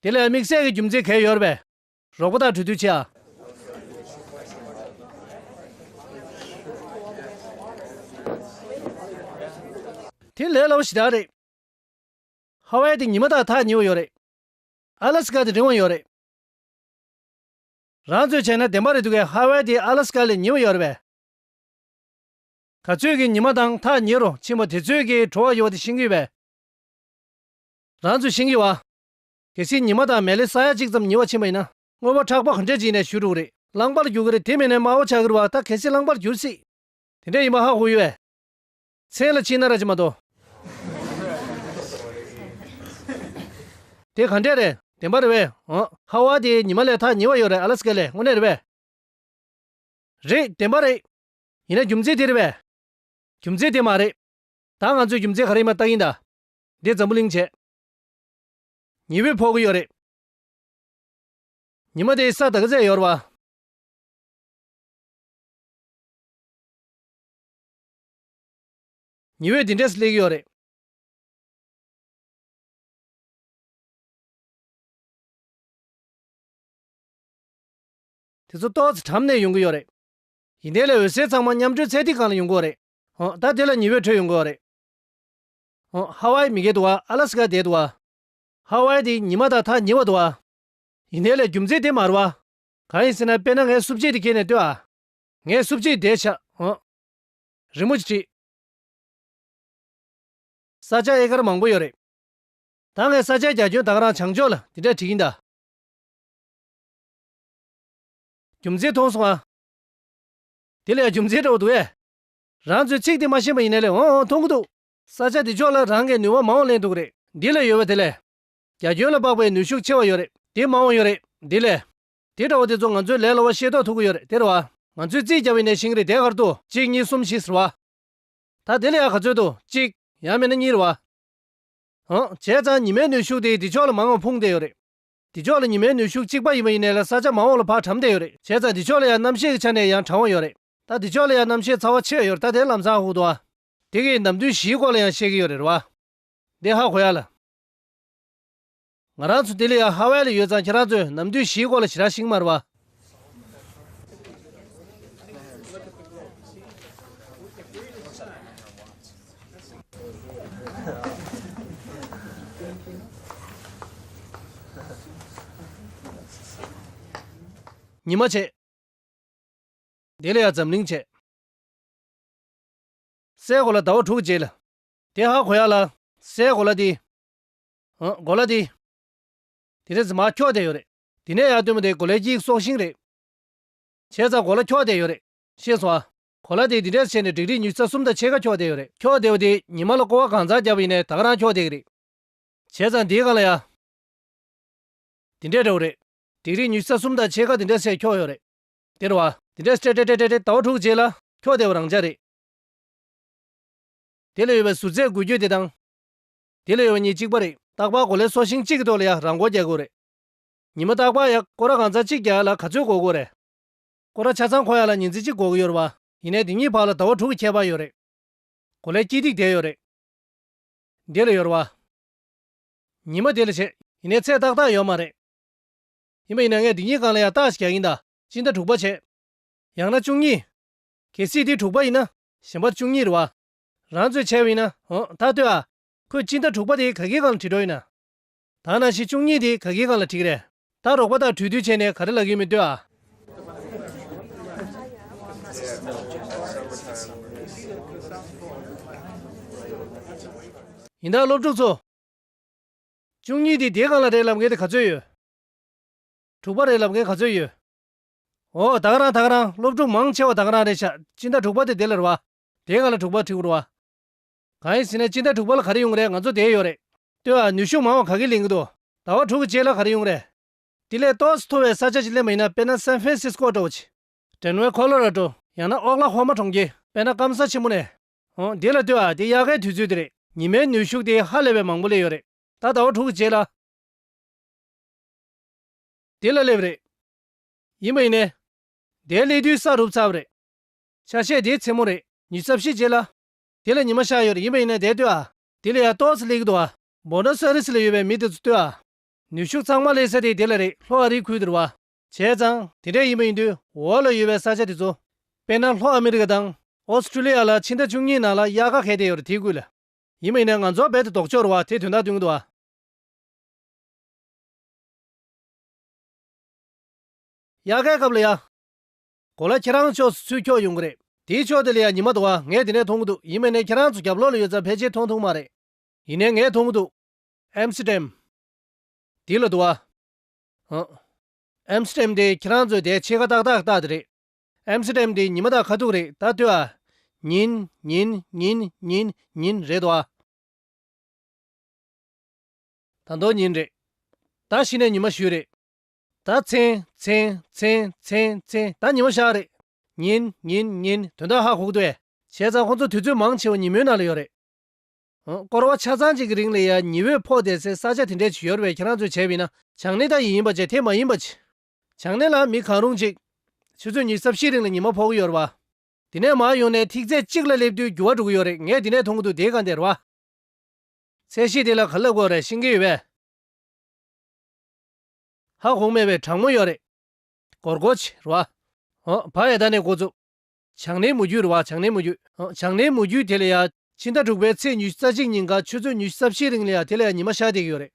དེ་ལ་དམིགས་བསལ་གྱི་རྒྱུ་མཚན་གང་ཡོད་རེད་པས། རོགས་པ་དང་གྲོས་བསྡུར་བྱེད་ཨ། དེ་ལས་སླ་བོ་ཞེ་དྲག་རེད། ཧ་ཝའི་དེ་ཉི་མ་དང་ཐག་ཉེ་བོ་ཡོད་རེད། ཨ་ལ་སི་ཀ་དེ་རིང་བ་ཡོད་རེད། རང་ཚོས་བྱས་ན་བདེན་པ་རེད་འདུག་གས། ཧ་ཝའི་དེ་ཨ་ལ་སི་ཀ་ལས་ཉེ་བོ་ཡོད་རེད་པས། ག་ཚོད་ཀྱི་ཉི་མ་དང་ཐག་ཉེ་རུ་ཕྱིན་པ་དེ་ཚོད་ཀྱི་བྲོ་བ་ཡོད་པ་དེ་ཤེས་ཀྱི་ཡོད་པས། རང་ཚོས་ཤེས་ཀྱི་ཡོད་པ། གལ་སྲིད་ཉི་མ་དང་མེ་ལེ་ས་ཡ་གཅིག་ཙམ་ཉེ་བ་ཕྱིན་པ་ཡིན་ན། དངོས་པོ་མཁྲེགས་པོ་ག་འདྲས་ཅིག་ནས་ཞུ་འགྲོ་གི་རེད། རླངས་པ་ལ་འགྱུར་གི་རེད། དེ་མིན་ནས་དམར་པོ་ཆགས་ཀྱི་རེད་བ། ད་གལ་སྲིད་རླངས་པ་ལ་འགྱུར་སྲིད། དེ་འདྲས་ཡིན་པ་ཧ་གོ་ཡོད་པས། མཚན་ལ་ཕྱིན་ན་ར་ཅི་མ་གཏོགས། དེ་ག་འདྲས་རེད། བདེན་པ་རེད་པས། ཨང་། ཧ་ཝའི་དེ་ཉི་མ་ལས་ཐག་ཉེ་བ་ཡོད་རེད། ཨ་ལ་སི་ཀ་ལས། དངོས་གནས་རེད་པས། རེད། བདེན་པ་རེད། ཡིན་ན་རྒྱུ་མཚན་དེ་རེད་པས། རྒྱུ་མཚན་དེ་མ་རེད། ད་ང་ཚོས་རྒྱུ་མཚན་ག་རེ་ཡིན་པ་ལྟ་གིན་གདའ། འདི་འཛམ་བུ་གླིང་བྱས། ཉི་འོད་ཕོག་གི་ཡོད་རེད། ཉི་མ་དེ་ས་ད་ག་ཚད་ཡོད་རེད་བ། ཉི་འོད་འདི་འདྲས་སླེབས་ཀྱི་ཡོད་རེད། དེ་ཚོ་ཏོག་ཙམ་གྲམ་ནས་ཡོང་གི་ཡོད་རེད། ཡིན་དེ་ལས་འོད་ཟེར་ཚང་མ་མཉམ་འགྲོའི་ཚད་ཐིག་སྒང་ལ་ཡོང་གི་ཡོད་རེད། ཧོ། ད་དེ་ལ་ཉི་འོད་འཕྲོས་ཡོང་གི་ཡོད་རེད། ཧོ། ཧ་ཝའི་མི་བརྒལ་འདུག་བ། ཨ་ལ་སི་ཀ་བསྡད་འདུག་བ། ཧ་ཝའི་དེ་ཉི་མ་དང་ཐག་ཉེ་བ་འདུག་བ། ཡིན་དེ་ལས་རྒྱུ་མཚན་དེ་མ་རེད་བ། གང་ཡིན་ཟེར་ན། དཔེར་ན་ངའི་སུབ་ཆེད་དེ་ཁྱེར་ནས་ལྟོས་ཨ། ངའི་སུབ་ཆེད་དེ་ཆ། ཧོ། རི་མོ་ཅིག་བྲིས། ས་ཆ་ཨེ་ཀར་མང་པོ་ཡོད་རེད། ད་ངས་ས་ཆའི་རྒྱ་ཁྱོན་ད་ག་རང་བྱང་ཕྱོགས་ལ་འདི་འདྲ་བྲིས་ཀྱིན་གདའ། རྒྱུ་མཚན་མཐོང་སོང་ཨ། དེ་ལ་ཡང་རྒྱུ་མཚན་འདྲ་བོ་འདུག་གས། རང་ཚོས་ཚིག་དེ་མ་ཤེས་པ་ཡིན་ནའི་ལས། འོང་འོང་། མཐོང་གི་འདུག་ས་ཆ་འདི་ཕྱོགས་ལ་རང་གིས་ནུས་པ་མང་བོ་ལེན་ཐུབ་ཀྱི་རེད། འདི་ལ་ཡོད་པ་དེ་ལས། རྒྱ་ཁྱོན་ལ་དཔག་པའི་ནུས་ཤུགས་ཆེ་བ་ཡོད་རེད། དེ་མང་བ་ཡོད་རེད། འདི་ལས། དེ་འདྲ་བོ་དེ་ཚོ་ང་ཚོས་ལས་སླ་བ་ཤེས་རྟོགས་ཐུབ་ཀྱི་ཡོད་རེད། དེ་རེད་བ། ང་ཚོས་རྩིས་རྒྱག་པ་ཡིན་ནའི་ཤེས་ཀྱི་རེད། དེ་ག་རེ་འདུག་གཅིག་གཉིས་གསུམ་བཞི་ཟེར་བ། ད་དེ་ལ་ཡང་ག་ཚོད་འདུག་གཅིག་ཡང་མིན་ན་གཉིས་རེད་བ། ཨང་། བྱས་ཙང་ཉི་མའི་ནུས་ཤུགས་དེ་འདི་ཕྱོགས་ལ་མང་བ་ཕུང་བསྡད་ཡོད་རེད། འདི་ཕྱོགས་ལ་ཉི་མའི་ནུས་ཤུགས་གཅིག་པ་ཡིན་པ་ཡིན་ནའི་ལས་ས་ཆ་མང་བ་ལ་ཕར་གྲམ་བསྡད་ཡོད་རེད། བྱས་ཙང་འདི་ཕྱོགས་ལ་ཡང་གནམ་གཤིས་ཀྱི་ཆ་ནས་ཡང་གྲང་བ་ཡོད་རེད། ད་འདི་ཕྱོགས་ལ་ཡང་གནམ་གཤིས་ཀྱི་ཚ་བ་ཆེ་བ་ཡོད་རེད། ད་དེ་ལམ་སང་ཧ་གོ་འདུག་ཨ། དེ་གིས་ནམ་དུས་བཞིའི་སྐོར་ལ་ཡང་བཤད་ཀྱི་ཡོད་རེད་བ། འདི་ཧ་གོ་ཡ་ལ། ང་རང་ཚོ་འདི་ལ་ཡང་ཧ་ཝའི་ལ་ཡོད་ཙང་ཁྱེད་རང་ཚོས་ནམ་དུས་བཞིའི་སྐོར་ལ་ཞེ་དྲག་ཤེས་ཀྱི་མ་རེད་བ། ཉི་མ་བྱས། དེ་ལ་ཡ་འཛམ་གླིང་བྱས། སའི་གོ་ལ་ཟླ་བ་དྲུག་རྗེས་ལ། དེ་ཧ་གོ་ཡ་ལ། སའི་གོ་ལ་དེ། ཨ། གོ་ལ་དེ། དེ་རེས་མར་འཁྱོག་བསྡད་ཡོད་རེད། དེ་ནས་ཡར་བཏོན་པ་དེ་གོ་ལའི་དཀྱིལ་སྲོག་ཤིང་རེད། བྱས་ཙང་གོ་ལ་འཁྱོག་བསྡད་ཡོད་རེད། ཤེས་སོང་ཨ། གོ་ལ་དེ་དེ་འདྲས་བྱས་ནས་ཌིག་རི་ཉི་ཤུ་རྩ་གསུམ་དང་ཕྱེད་ཀ་འཁྱོག་བསྡད་ཡོད་རེད། འཁྱོག་བསྡད་པ་དེ་ཉི་མ་ལ་སྐོར་བ་གང་ཙམ་བརྒྱབ་པ་ཡིན་ནའི་ད་ག་རང་འཁྱོག་བསྡད་ཀྱི་རེད། བྱས་ཙང་དེའི་སྒང་ལ་ཡ། དེ་འདྲས་འདྲ་བོ་རེད། ཌིག་རི་ཉི་ཤུ་རྩ་གསུམ་དང་ཕྱེད་ཀ་དེ་འདྲས་སེ་འཁྱོག་ཡོད་རེད། དེ་རེད་བ། དེ་འདྲས་སྤྲད་སྤྲད་སྤྲད་སྤྲད་ཟླ་བ་དྲུག་རྗེས་ལ་འཁྱོག་བསྡད་པ་རང་འཇགས་རེད། དེ་ལ་ཡོད་པའི་ཟུར་ཚད་འགུལ་སྐྱོད་དེ་དང་། དེ་ལ་ཡོད་པ་གཉིས་གཅིག་པ་རེད། རྟག་པར་གོ་ལའི་སྲོག་ཤིང་གཅིག་གི་ཐོག་ལ་ཡ་རང་འཁོར་རྒྱག་དགོས་རེད། ཉི་མ་རྟག་པར་ཡ་སྐོར་ར་གང་ཙམ་གཅིག་རྒྱག་ཡ་ལ་ག་ཚོད་འགོར་དགོས་རེད། སྐོར་ར་ཆ་ཚང་འཁོར་ཡ་ལ་ཉིན་མཚན་གཅིག་འགོར་གི་ཡོད་རེད་བ། ཡིན་ནའི་དེ་གཉིས་བར་ལ་ཟླ་བ་དྲུག་གི་ཁྱད་པར་ཡོད་རེད། གོ་ལའི་དཀྱིལ་ཐིག་དེ་ཡོད་རེད། འདི་ལ་ཡོད་རེད་བ། ཉི་མ་དེ་ལ་བྱེད། ཡིན་ནའི་ཚད་ཏག་ཏག་ཡོད་མ་རེད། ཡིན་པ་ཡིན་ན་ངས་འདི་གཉིས་སྒང་ལ་ཡ་རྟགས་ཤིག་རྒྱག་གིན་གདའ། སྤྱི་ཟླ་དྲུག་པ་བྱེད། ཡང་ན་བཅུ་གཉིས། གལ་སྲིད་འདི་དྲུག་པ་ཡིན་ན། གཞན་པ་བཅུ་གཉིས་རེད་བ། རང་ཚོས་བྱས་པ་ཡིན་ན། འོ་ད་ལྟོས་ཨ། ཁོས་སྤྱི་ཟླ་དྲུག་པ་དེ་ག་གི་སྒང་ལ་བྲིས་འགྲོ་ཡིན་ན། ད་ནང་བཞིན་བཅུ་གཉིས་དེ་ག་གི་སྒང་ལ་བྲིས་ཀྱི་རེད། ད་རོགས་པ་དང་གྲོས་བསྡུར་བྱས་ནས་ག་རེ་ལབ་ཀྱི་ཡོད་མེད་ལྟོས་ཨ། ཡིན་ད་སློབ་ཕྲུག་ཚོ། བཅུ་གཉིས་དེ་དེའི་སྒང་ལ་རེད་ལབ་མཁན་དེ་ག་ཚོད་ཡོད། དྲུག་པ་རེད་ལབ་མཁན་ག་ཚོད་ཡོད། འོ་ད་ག་རང་ད་ག་རང་སློབ་ཕྲུག་མང་ཆེ་བ་ད་ག་རང་རེད་ཤག་སྤྱི་ཟླ་དྲུག་པ་དེ་དེ་ལ་རེད་བ། དེའི་སྒང་ལ་དྲུག་པ་བྲིས་དགོས་རེད་བ། གང་ཡིན་ཟེར་ན་སྤྱི་ཟླ་དྲུག་པ་ལ་ག་རེ་ཡོང་གི་རེད། ང་ཚོ་བསྡད་ཡོད་རེད། ལྟོས་ཨ། ནུས་ཤུགས་མང་བ་ག་གེ་ལེན་གི་འདུག་ཟླ་བ་དྲུག་གི་རྗེས་ལ་ག་རེ་ཡོང་གི་རེད། དེ་ལས་ཏོག་ཙམ་མཐོ་བའི་ས་ཆ་ཅིག་སླེབས་པ་ཡིན་ན། དཔེར་ན་སན་ཧྥན་སིས་ཀོ་འདྲ་བོ་ཅིག་ཌེན་ཝར་ཁོ་ལོ་ར་ཌོ། ཡང་ན་ཨོག་ལ་ཧོ་མ་གྲོང་ཁྱེར། དཔེར་ན་སྐམ་ས་ཆེན་པོ་ནས། འོ་འདི་ལ་ལྟོས་ཨ། དེ་དབྱར་ཁའི་དུས་ཚོད་དེ་རེད། ཉི་མའི་ནུས་ཤུགས་དེ་ཧ་ལས་པའི་མང་པོ་སླེབས་ཡོད་རེད། ད་ཟླ་བ་དྲུག་གི་རྗེས་ལ། དེ་ལ་སླེབས་རེད། ཡིན་པ་ཡིན་ནའི། དེ་སླེབས་དུས་ས་རུབ་ཚར་བ་རེད། ཆ་ཤས་དེ་མཚན་མོ་རེད། ཉི་ཤུ་རྩ་བཞི་རྗེས་ལ། དེ་ལ་ཉི་མ་ཤར་ཡོད་རེད། ཡིན་པ་ཡིན་ནའི་དེ་ལྟོས་ཨ། དེ་ལ་ཡ་ཏོག་ཙམ་སླེབས་ཀྱི་འདུག་ཨ། བོ་ནོ་སི་ཨ་རི་སི་ལ་ཡོད་པའི་མི་དེ་ཚོ་ལྟོས་ཨ། ནུས་ཤུགས་ཚང་མ་སླེབས་ས་དེ་དེ་ལ་རེད། ལྷོ་ཨ་རིའི་ཁུལ་དེ་རེད་བ། བྱས་ཙང་དེ་འདྲ་ཡིན་པ་ཡིན་དུས་འོག་ལ་ཡོད་པའི་ས་ཆ་དེ་ཚོ། དཔེར་ན་ལྷོ་ཨ་མི་རི་ཀ་དང་ཨོ་སི་ཀྲུ་ལི་ཡ་ལ་ཕྱི་ཟླ་བཅུ་གཉིས་ནང་ལ་དབྱར་ཁ་ཁེལ་བསྡད་ཡོད་རེད། དེའི་ཁུལ་ལ། ཡིན་པ་ཡིན་ན་ང་ཚོ་རྦད་དེ་ལྡོག་ཕྱོགས་རེད་བ། དེ་དོན་དག་སྟོན་གྱི་འདུག་ཨ། དབྱར་ཁའི་སྐབས་ལ་ཡ། གོ་ལ་ཁྱེད་རང་ཕྱོགས་སུ་ཚུར་འཁྱོག་ཡོང་གི་རེད། དེའི་ཕྱོགས་དེ་ལ་ཡ་ཉི་མ་འདུག་ཨ། ངས་དེ་ནས་མཐོང་གི་འདུག་ཡིན་པ་ཡིན་ནའི་ཁྱེད་རང་ཚོ་རྒྱབ་ལོགས་ལ་ཡོད་ཙང་ཕལ་ཆེར་མཐོང་ཐུབ་མ་རེད། ཡིན་ནའི་ངས་མཐོང་གི་འདུག་ཨེམ་སི་ཊེམ། འདི་ལ་འདུག་ཨ། ཨ། ཨེམ་སི་ཊེམ་དེ་ཁྱེད་རང་ཚོས་དེ་ཕྱེད་ཀ་ཏག་ཏག་ལྟ་དེ་རེད། ཨེམ་སི་ཊེམ་དེ་ཉི་མ་དང་ཁ་ཐུག་རེད། ད་ལྟོས་ཨ། ཉིན། ཉིན། ཉིན། ཉིན། ཉིན་རེད་དོ་ཨ། ད་དུང་ཉིན་རེད། ད་གཞི་ནས་ཉི་མ་བཞུད་རེད། ད་མཚན། མཚན། མཚན། མཚན། མཚན། ད་ཉི་མ་ཤར་རེད། ཉིན། ཉིན། ཉིན། དོན་དག་ཧ་གོ་གི་འདུག་ཨེ། བྱས་ཙང་ཁོང་ཚོ་དུས་ཚོད་མང་ཆེ་བ་ཉིན་མོའི་ནང་ལ་ཡོད་རེད། ཨང་། སྐོར་བ་ཆ་ཚང་གཅིག་གི་རིང་ལ་ཡ་ཉི་འོད་ཕོག་བསྡད་སའི་ས་ཆ་དེ་འདྲས་ཅིག་ཡོད་རེད་པས། ཁྱེད་རང་ཚོས་བྱས་པ་ཡིན་ན། བྱང་སྣེ་ད་ཡིན་ཡིན་པ་བྱས། དེ་མ་ཡིན་པ་བྱས། བྱང་སྣེ་ལ་མི་གང་རུང་གཅིག་ཆུ་ཚོད་ཉི་ཤུ་རྩ་བཞིའི་རིང་ལ་ཉི་མ་ཕོག་གི་ཡོད་རེད་པ། དེ་ནས་མར་ཡོང་ནས་ཐིག་ཚད་གཅིག་ལ་སླེབས་དུས་འགྱུར་བ་འགྲོ་གི་ཡོད་རེད། ངས་དེ་ནས་མཐོང་གི་འདུག་དེའི་སྒང་དེ་རེད་པ། ཚད་གཞི་དེ་ལ་ག་རེ་ལབ་དགོས་རེད། ཤེས་ཀྱི་ཡོད་པས། ཧ་གོ་མེད་པའི་གྲང་མོ་ཡོད་རེད། སྒོར་སྒོར་ཆེ་རེད་པ། ཨོ། བ་ཡ་ད་ནས་འགོ་བཙུགས། བྱང་སྣེའི་མུ་རྒྱུད་རེད་པ། བྱང་སྣེའི་མུ་རྒྱུད། ཨོ། བྱང་སྣེའི་མུ་རྒྱུད་དེ་ལ་ཡ། ཕྱི་ཟླ་དྲུག་པའི་ཚེས་ཉི་ཤུ་རྩ་གཅིག་ཉིན་ག་ཆུ་ཚོད་ཉི་ཤུ་རྩ་བཞིའི་རིང་ལ་ཡ་དེ་ལ་ཡ་ཉི་མ་ཤར་བསྡད་ཀྱི་ཡོད་རེད།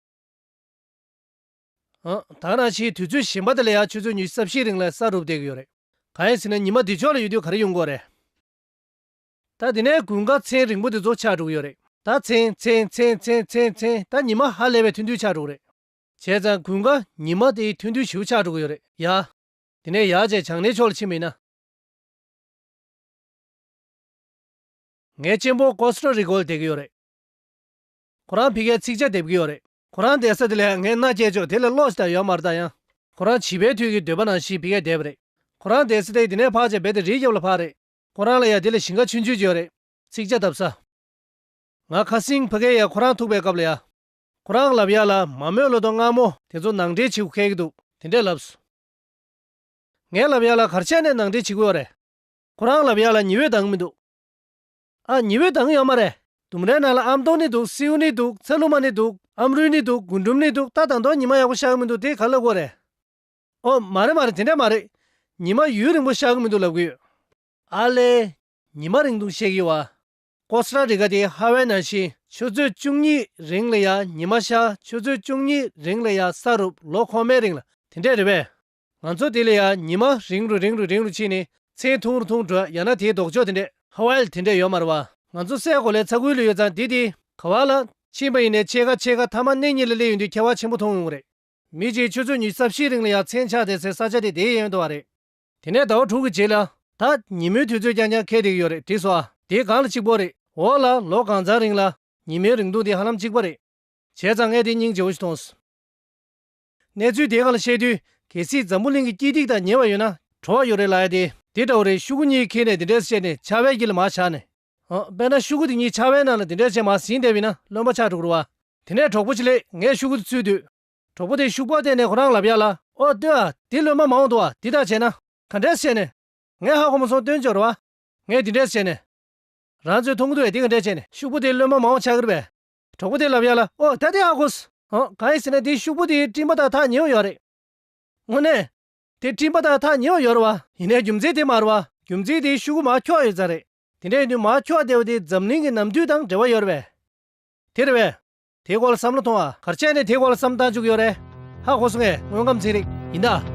ཨོ། ད་ག་ནང་བཞིན་དུས་ཚོད་གཞན་པ་དེ་ལ་ཡ་ཆུ་ཚོད་ཉི་ཤུ་རྩ་བཞིའི་རིང་ལ་ས་རུབ་བསྡད་ཀྱི་ཡོད་རེད། གང་ཡིན་ཟེར་ན་ཉི་མ་འདི་ཕྱོགས་ལ་ཡོད་དུས་ག་རེ་ཡོང་གི་ཡོད་རེད། ད་དེ་ནས་དགུན་ཁ་མཚན་རིང་པོ་དེ་ཚོ་ཆགས་འགྲོ་གི་ཡོད་རེད། ད་མཚན། མཚན། མཚན། མཚན། མཚན། མཚན། ད་ཉི་མ་ཧ་ལས་པའི་ཐུང་ཐུང་ཆགས་འགྲོ་གི་རེད། བྱས་ཙང་དགུན་ཁ་ཉི་མ་དེ་ཐུང་ཐུང་ཞེ་པོ་ཆགས་འགྲོ་གི་ཡོད་རེད་ཡ། དེ་ནས་ཡར་བྱས་བྱང་སྣེ་ཕྱོགས་ལ་ཕྱིན་པ་ཡིན་ན། ངའི་གཅེན་པོ་ཀོ་སི་ཊ་རི་ཀ་ལ་བསྡད་ཀྱི་ཡོད་རེད། ཁོ་རང་ཕ་གིར་ཚིག་ཇ་འདེབས་ཀྱི་ཡོད་རེད། ཁོ་རང་བསྡད་ས་དེ་ལ་ངས་མནའ་སྐྱེལ་ཆོག་དེ་ལས་ལོག་ཞིག་ད་ཡོད་མ་རེད་ད་ཡང་། ཁོ་རང་བྱིས་པའི་དུས་ཀྱི་འདོད་པ་ནང་བཞིན་ཕ་གིར་བསྡད་པ་རེད། ཁོ་རང་བསྡད་ས་དེ་དེ་ནས་ཕར་བྱས་རྦད་དེ་རིའི་རྒྱབ་ལ་ཕར་རེད། ཁོ་རང་ལ་ཡ་དེ་ལ་ཞིང་ཁ་ཆུང་ཆུང་ཅིག་ཡོད་རེད། ཚིག་ཇ་བཏབ་ས། ང་ཁ་སང་ཕ་གིར་ཡ་ཁོ་རང་ཐུག་པའི་སྐབས་ལ་ཡ། ཁོ་རང་ལབ་ཡ་ལ་མ་རྨོས་ལོ་ཏོག་མངར་མོ་དེ་ཚོ་ནང་འདྲེན་བྱེད་དགོས་ཁེལ་གྱི་འདུག་དེ་འདྲས་ལབ་སོང་། ངས་ལབ་ཡ་ལ་ག་རེ་བྱས་ནས་ནང་འདྲེན་བྱེད་དགོས་རེད། ཁོ་རང་ལབ་ཡ་ལ་ཉི་འོད་ལྡང་གི་མི་འདུག་ཨ། ཉི་འོད་ལྡང་གི་ཡོད་མ་རེད། ལྡུམ་རའི་ནང་ལ་ཨམ་སྟོག་ནི་འདུག་སེའུ་ནི་འདུག་ཚ་ལུ་མ་ནི་འདུག་ཨམ་རུས་ནི་འདུག་རྒུན་འབྲུམ་ནི་འདུག་ད་ད་དུང་ཉི་མ་ཡག་པོ་ཤར་གི་མི་འདུག་དེ་ག་ལབ་དགོས་རེད། ཨོ། མ་རེད་མ་རེད། དེ་འདྲ་མ་རེད། ཉི་མ་ཡུན་རིང་པོ་ཤར་གི་མི་འདུག་ལབ་གི་ཡོད། ཨ་ལས། ཉི་མ་རིང་ཐུང་བཤད་ཀྱི་ཡོད་པ། ཀོ་སི་ཊ་རི་ཀ་དེ་ཧ་ཝའི་ནང་བཞིན་ཆུ་ཚོད་བཅུ་གཉིས་རིང་ལ་ཡ་ཉི་མ་ཤར། ཆུ་ཚོད་བཅུ་གཉིས་རིང་ལ་ཡ་ས་རུབ། ལོ་འཁོར་མའི་རིང་ལ་དེ་འདྲས་རེད་པས། ང་ཚོ་དེ་ལ་ཡང་ཉི་མ་རིང་རུ་རིང་རུ་རིང་རུ་ཕྱིན་ནས་མཚན་ཐུང་རུ་ཐུང་འགྲོ། ཡང་ན་དེའི་ལྡོག་ཕྱོགས་དེ་འདྲས་ཧ་ཝའི་ལ་དེ་འདྲས་ཡོད་མ་རེད་བ། ང་ཚོ་སའི་གོ་ལའི་ཚ་ཁུལ་ལ་ཡོད་ཙང་དེ་དེ་ག་བ་ལ་ཕྱིན་པ་ཡིན་ནའི་ཕྱེད་ཀ་ཕྱེད་ཀ་མཐའ་མ་གནས་གཉིས་ལ་སླེབས་ཡོང་དུས་ཁྱད་པར་ཆེན་པོ་མཐོང་ཡོང་གི་རེད། མི་གཅིག་ཆུ་ཚོད་ཉི་ཤུ་རྩ་བཞིའི་རིང་ལ་ཡང་མཚན་ཆགས་བསྡད་སའི་ས་ཆ་དེ་དེ་ཡིན་འདུག་བ་རེད། དེ་ནས་ཟླ་བ་དྲུག་གི་རྗེས་ལ། ད་ཉིན་མོའི་དུས་ཚོད་རྐྱང་རྐྱང་འཁེལ་བསྡད་ཀྱི་ཡོད་རེད་དྲིས་སོ། ཨ། དེ་གང་ལ་གཅིག་པོ་རེད། འོ་ལ་ལོ་གང་ཚང་རིང་ལ་ཉིན་མོའི་རིང་ཐུང་དེ་ཧ་ལམ་གཅིག་པ་རེད། བྱས་ཙང་ངས་དེ་སྙིང་རྗེ་བོ་ཞིག་མཐོང་སོང་། གནས་ཚུལ་དེ་སྒང་ལ་བཤད་དུས་གལ་སྲིད་འཛམ་བུ་གླིང་གི་སྐྱིད་སྡུག་དང་ཉེ་བ་ཡོད་ན་བྲོ་བ་ཡོད་རེད་ལབ་ཡ་དེ་དེ་འདྲ་བོ་རེད། ཤོག་གུ་གཉིས་ཁྱེར་ནས་དེ་འདྲས་བཤད་ནས་ཆར་པའི་དཀྱིལ་ལ་མར་བཞག་ནས། ཨ། དཔེར་ན་ཤོག་གུ་དེ་གཉིས་ཆར་པའི་ནང་ལ་དེ་འདྲས་བྱས་མར་ཟིན་བསྡད་པ་ཡིན་ན་རློན་པ་ཆགས་འགྲོ་གི་རེད་བ། དེ་ནས་གྲོགས་པོ་ཅིག་སླེབས། ངས་ཤོག་གུ་དེ་འཚོལ་དུས། གྲོགས་པོ་དེས་ཤོག་པར་བལྟས་ནས་ཁོ་རང་ལབ་ཡ་ལ། ཨོ་ལྟོས་ཨ། དེ་རློན་པ་མང་པོ་འདུག་ཨ། དེ་ལྟར་བྱས་ན། ག་འདྲས་བྱས་ནས། ངས་ཧ་གོ་མ་སོང་། སྟོན་ཅོག་རེད་བ། ངས་དེ་འདྲས་བྱས་ནས། རང་ཚོས་མཐོང་གི་འདུག་ཨེ། དེ་ག་འདྲས་བྱས་ནས་ཤོག་བུ་དེ་རློན་པ་མང་པོ་ཆགས་ཀྱི་རེད་པས། གྲོགས་པོ་དེས་ལབ་ཡ་ལ། ཨོ་ད་དེ་ཧ་གོ་སོང་། ཨོ་གང་ཡིན་ཟེར་ན་དེའི་ཤོག་བུ་དེའི་སྤྲིན་པ་དང་ཐག་ཉེ་བོ་ཡོད་རེད། དངོས་གནས། དེ་སྤྲིན་པ་དང་ཐག་ཉེ་བོ་ཡོད་རེད་བ། ཡིན་ནའི་རྒྱུ་མཚན་དེ་མ་རེད་བ། རྒྱུ་མཚན་དེ་ཤོག་གུ་མར་འཁྱོག་ཡོད་ཙང་རེད། དེ་འདྲ་ཡིན་དུས་མར་འཁྱོག་བསྡད་པ་དེ་འཛམ་གླིང་གི་ནམ་དུས་དང་འབྲེལ་བ་ཡོད་རེད་པས། དེ་རེད་པས། དེའི་སྐོར་ལ་བསམ་བློ་ཐོངས་ཨ། ག་རེ་བྱས་ནས་དེའི་སྐོར་ལ་བསམ་བློ་བཏང་བཅུག་གི་ཡོད་རེད། ཧ་གོ་སོང་ངས། དངོས་ཁམས་ཚན་རིག་ཡིན་ད།